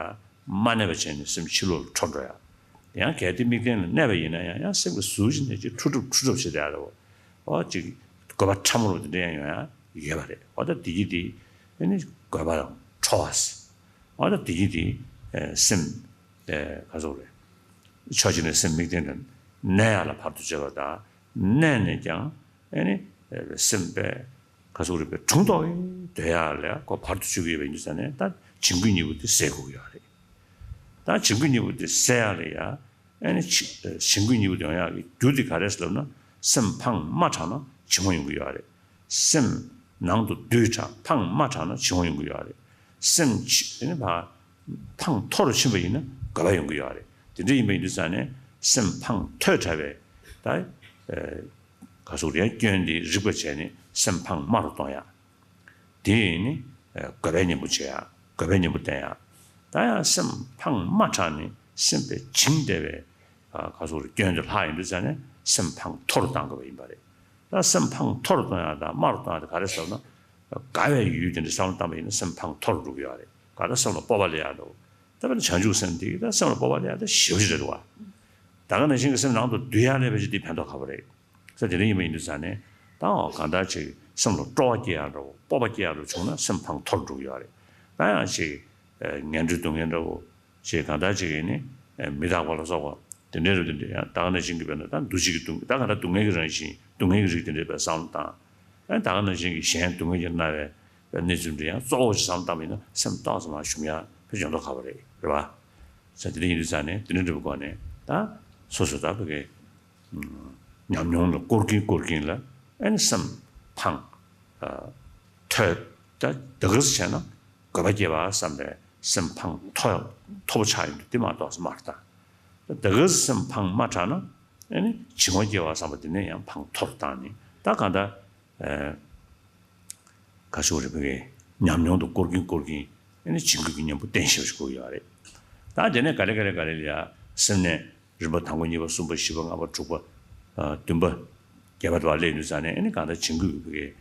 མ་གནས་པ་བྱས་ནས་སེམས་ཕྱི་ལོགས་ལ་འཕྲོ་འགྲོ་ཡ། ཡང་གལ་ཏེ་དམིགས་རྟེན་ལ་གནས་པ་ཡིན་ན་ཡང་ཡང་སེམས་ཀྱི་ཟུར་ཅིག་ནས་ཅིག་འཁྲུལ་གྲུབ་འཁྲུལ་གྲུབ་བྱེད་བསྡད་ཡ་རེད། འོ་ཅིག་དགོས་པ་ཕྲ་མོ་རུ་དེ་འདྲ་ཡང་ཡོང་ཡ་ཡོད་པ་རེད། འོ་ད་དེ་གྱིས་དེ་ཨ་ནི་དགོས་པ་དང་འཕྲོ་བ་ཟེར། འོ་ད་དེ་གྱིས་དེ་སེམས་ག་ཚོད་རེད། ཕྱོགས་གཅིག་ནས་སེམས་དམིགས་རྟེན་ལ་གནས་ཡ་ལ་བར་དུ་གཅོད་པ་དང་། གནས་ནས་ཀྱང་ཨེ་ནི་སེམས་པས་ག་ཟུག་རེད་པའི་དྲུང་དོག་གི་སྡོད་ཡག་ལ་ཁོ་བར་དུ་གཅོད་ཀྱི་ཡོད་པ་ཡིན་དུས་ཙང་ནས་ད་བྱིང་རྒོད་གཉིས་པོ་དེ་སེལ་དགོས་ཀྱི་ཡོད་རེད། ད་བྱིང་རྒོད་གཉིས་པོ་དེ་སེལ་ཡག་ལ་ཡ་ཨེ་ནི་བྱིང་རྒོད་གཉིས་པོ་དེ་ཡོང་ཡག་གི་རྒྱུ་དེ་ག་རེ་ཟེར་ལབ་ན་སེམས་འཕངས་མ་དྲགས་ན་བྱིང་བ་ཡོང་གི་ཡོད་རེད། སེམས་ནང་དུ་བསྡུས་དྲགས་འཕངས་མ་དྲགས་ན་བྱིང་བ་ཡོང་གི་ཡོད་རེད། སེམས་ཕྱི་ཨེ་ནི་ཕར་འཕངས་མཐོ་རུ་ཕྱིན་པ་ཡིན་ན་རྒོད་པ་ཡོང་གི་ཡོད་རེད། དེ་འདྲ་ཡིན་པ་ཡིན་དུས་ཙང་ནས་སེམས་འཕངས་མཐོ་དྲགས་པའི་ད་ག་ཟུག་རེད། སྐྱོན་འདི་རིག་པ་བྱས་ནས་སེམས་འཕངས་དམའ་རུ་གཏོང་ཡག་དེ་ནི་རྒོད་པའི་གཉེན་པོ་བྱེད་ཡག་རྒོད་པའི་གཉེན་པོ་བསྟེན་ཡག་ད་ཡང་སེམས་འཕངས་དམའ་དྲགས་ནས་སེམས་པས་བྱིང་བསྡད་པའི་ག་ཟུག་རེད། སྐྱོན་དེ་ལྷག་ཡོང་དུས་ཙང་ནས་སེམས་འཕངས་མཐོ་རུ་གཏང་དགོས་པ་ཡིན་པ་རེད། ད་སེམས་འཕངས་མཐོ་རུ་གཏོང་ཡག་དང་དམའ་རུ་གཏོང་ཡག་དེ་ག་རེ་ཟེར་ན། དགའ་བའི་ཡུལ་དེ་འདྲ་བསམ་བློ་བཏང་པ་ཡིན་ན་སེམས་འཕངས་མཐོ་རུ་འགྲོ་གི་ཡོད་རེད། ག་ད་སེམས་ལ་སྤོབས་པ་སླེབས་ཡག་འགྲོ། ད་དཔེར་ན་བྱང་ཆུབ་སེམས་དེ་ད་སེམས་ལ་སྤོབས་པ་སླེབས་ཡག་ད་ཞེ་པོ་ཅིག་རེད་འདུག་བ། ད་ག་ནང་བཞིན་གྱི་སེམས་ནང་དུ་འདུ་ཡག་སླེབས་པ་ཅིག་དེ་ཕན་ཐོགས་ཁག་པོ་རེད། ས་དེ་འདྲ་ཡིན་པ་ཡིན་དུས་ཙང་ནས་ད་འོ་གང་ལྟར་ཅིག་སེམས་ལ་སྤྲོ་བ་སྐྱེ་ཡག་འདྲ་བོ་སྤོབས་པ་སྐྱེ་ཡག་འདྲ་བོ་བྱུང་ན་སེམས་འཕངས་མཐོ་རུ་འགྲོ་གི་ཡོད་རེད། ད་ཡང་ཅིག་ངན་འགྲོའི་སྡུག་བསྔལ་འདྲ་བོ་ཅིག་གང་ལྟར་ཅིག་ཡིན་ནི་མི་རྟག་པ་ལ་སོགས་པ། དེ་འདྲའི་རིགས་དེ་འདྲ་ཡང་ད་ག་ནང་བཞིན་གྱི་དཔེར་ན་ད་འདུ་བྱེད་ཀྱི་སྡུག་ད་ག་ད་སྡུག་བསྔལ་གྱི་རང་བཞིན་སྡུག་བསྔལ་གྱི་རིགས་དེ་འདྲའི་བསམ་བློ་བཏང་། ཨ་ནི་ད་ག་ནང་བཞིན་གྱི་གཞན་སྡུག་བསྔལ་གྱིས་མནར་བའི་གནས་ཚུལ་འདི་ཡང་གཙོ་བོ་ཞིག་བསམ་བློ་བཏང་བ་ཡིན་ན་སེམས་ཏོག་ཙམ་མར་ཞུམ་ཡག་ཕལ་ཆེར་ཡོང་མདོག་ཁ་པོ་རེད། རེད་པ། ས་དེ་འདྲ་ཡིན་དུས་ཙང་ནས་དེ་འདྲ་འདྲ་བའི་སྒོ་ནས་ད་སོ་སོ་ད་བོད་སྐད་ཉམས་མྱོང་ལ་བསྐོར་གྱིན་བསྐོར་གྱིན་ལ་ཨ་ནི་སེམས་ཕངས། ཨ་ཐོས། ད་ད་ག་ཟེ་བྱས་ན་དགོས་པ་སྐྱེས་པ་བསམ་པའི་སེམས་ཕངས་མཐོ་མཐོ་པོ་ཆགས་ཡོང་དུས་དེ་མ་གཏོགས་སེམས་མར་ད་ད་ག་ཟེ་སེམས་ཕངས་མ་དྲགས་ན་ཨ་ནི་བྱིང་བ་སྐྱེ་བ་བསམ་པ་དེ་ནས་ཡང་ཕངས་མཐོ་རུ་བཏང་ནས་ད་གང་ལྟར། ཨ་ག་ཞུ་རེད་བོད་སྐད་ཉམས་མྱོང་དུ་བསྐོར་གྱིན་བསྐོར་གྱིན་ཨ་ནི་བྱིང་རྒོད་ཀྱི་གཉེན་པོ་བསྟེན་ཤེས་པ་ཞིག་དགོས་ཡོད་རེད། ད་དེ་ནས་ག་ལེ་ག་ལེ་ག་ལེ་ལ་ཡ་སེམས་ནས་རིམ་པ་དང་པོ་གཉིས་པ་གསུམ་པ་བཞི་པ་ལྔ་པ་དྲུག་པ་ཨ་བདུན་པ་བརྒྱད་པ་དུ་བ་སླེབས་ཡོང་དུས་ཙང་ནས་ཨ་ནི་གང་ལྟར་བྱིང་རྒོད་ཀྱི་བོད་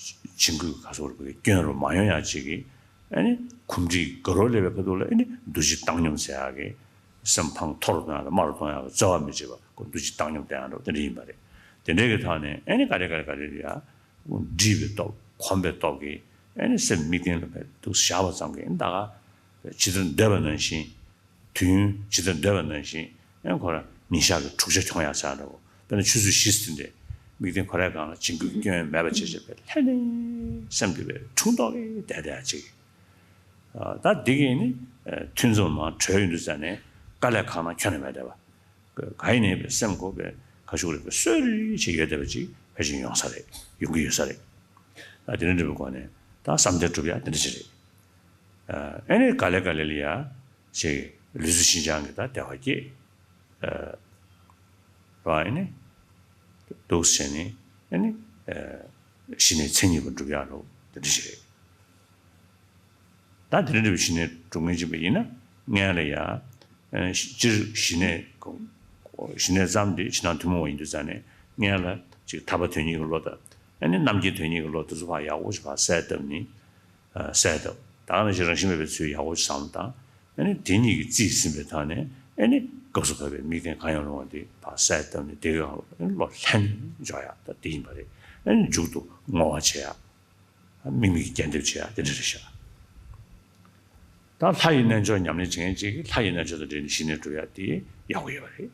སྐད་ཨ་བྱིང་རྒོད་ག་ཞུ་རེད་བོད་སྐད་སྐྱོན་རུ་མ་ཡོང་ཡག་ཅིག་གི་ཨ་ནི་གོམས་འདྲིས་དགའ་རབ་སླེབས་པའི་ཁ་ཐུག་ལ་ཨ་ནི་འདུ་བྱེད་བཏང་སྙོམས་ཟེར་ཡག་གི་སེམས་ཕངས་མཐོ་རུ་གཏོང་ཡག་དང་དམའ་རུ་གཏོང་ཡག་གི་རྩོལ་བ་མི་བྱེད་པ་ཁོ་འདུ་བྱེད་བཏང་སྙོམས་བསྟེན་ཡག་འདྲ་བོ་དེ་འདྲ་ཡིན་པ་རེད། དེ་འདྲའི་གི་ཐོག་ནས་ཨ་ནི་ག་རེ་ག་རེ་ག་རེ་ཡ་འདྲིས་པའི་སྟོབས་གོམས་པའི་སྟོབས་ཀྱིས་ཨ་ནི་སེམས་དམིགས་རྟེན་ལ་ཕར་འདུག་བཞག་པ་ཙམ་གྱིས་ཨ་ནི་ད་ག་ཇི་ལྟར་འདོད་པ་ནང་བཞིན། དུས་ཡུན་ཇི་ལྟར་འདོད་པ་ནང་བཞིན་ཨ་ནི་ཁོ་རང་ཉིན་ཞག་གི་འཁྲུག་ཆ་གྱོང་ཡག་ཟེར་ཡག་འདྲ་བོ་དཔེར་ན་ཆུ་ཚོད་བཞི་ཟིན་ཏེ་དམིགས་རྟེན་ཁོ་རའི་སྒང་ལ་བྱིང་རྒོད་སྐྱོན་མེད་པ་བྱས་བྱས་པའི་ལྷན་ནེ་སེམས་དེ་བས་འཁྲུག་མདོག་གིས་བསྡད་བསྡད་ཡག་ཅིག་ད་འདི་གིས་ནི་ཐུན་མཚམས་མར་གྲོལ་ཡོང་དུས་ཙ་ནས་དཀའ་ལས་ཁག་ན་ཁྱོན་ནས་མེད་བསྡད་པ། ག་ཡིན་ནའི་བའི་སེམས་ཁོ་བའི་ག་ཞུ་རེད་བའི་གསོད་རེ་བྱེད་ཡོད་བསྡད་པ་ཅིག་ཕལ་ཆེར་ཡོང་ས་རེད། ཡོང་གི་ཡོད་ས་རེད། ད་དེ་འདྲ་འདྲ་བའི་སྒོ་ནས་ད་བསམ་གཏན་སྒྲུབ་ཡག་དེ་འདྲ་ཅིག་རེད། ཨ་ནི་ག་ལེ་ག་ལེ་ལ་ཡ་ཅིག་ལུས་རྩལ་ཤིན་སྦྱངས་ཀྱི་ད་བདེ་བ་སྐྱེད། ར་ཨ་ནི་འདུག་སེ་བྱས་ནས་ཨ་ནི་ཞི་གནས་མཚན་ཉིད་པ་སྒྲུབ་ཡག་ལོ་དེ་འདྲ་ཞིག་རེད། ད་དེ་འདྲ་འདྲ་བའི་ཞི་གནས་སྒྲུབ་མཁན་ཅིག་པ་ཡིན་ན་སྔོན་ལ་ཡ་སྤྱིར་ཞི་གནས་ཞི་གནས་ཙམ་དེ་ཕྱི་ནང་ཐུན་མོང་བ་ཡིན་དུས་ཙང་ནས་སྔོན་ལ་ཅིག་ཐར་པ་དོན་གཉེར་གྱི་བློ་དང་ཨ་ནི་རྣམ་མཁྱེན་དོན་གཉེར་གྱི་བློ་དེ་ཚོ་ཕར་ཡག་པོ་ཞིག་ཕར་གསལ་བཏབ་ནས། གསལ་བཏབ་ད་ག་ནང་བཞིན་རང་བཞིན་མེད་པའི་ཚུལ་ཡག་པོ་བསམ་དང་། ཨ་ནི་དེ་གཉིས་ཀྱིས་རྩིས་ཟིན་པའི་ཐོག་ནས་ཨ་ནི་སྐབས་སུ་བབས་པའི་དམིགས་རྟེན་གང་ཡང་རུང་བ་འདི་ཕར་གསལ་བཏབ་ནས་དེ་གའི་སྒང་ལ་ཨ་ནི་བློ་ལྷན་འཇོག་ཡག་ད་དེ་ཡིན་པ་རེད། ཨ་ནི་མཇུག་ཏུ་བསྔོ་བ་བྱེད་ཡག་དམིགས་མེད་ཀྱི་རྒྱས་འདེབས་བྱེད་ཡག་དེ་འདྲ་རེད་ཤག་ད་ལྷ་ཡི་རྣལ་འབྱོར་ཉམས་ལེན་བྱེད་མཁན་ཅིག་གིས་ལྷ་ཡི་རྣལ་འབྱོར་དང་འབྲེལ་ནས་ཞི་གནས་སྒྲུབ་ཡག་དེ་ཡག་པོ་ཡོད་པ་རེད།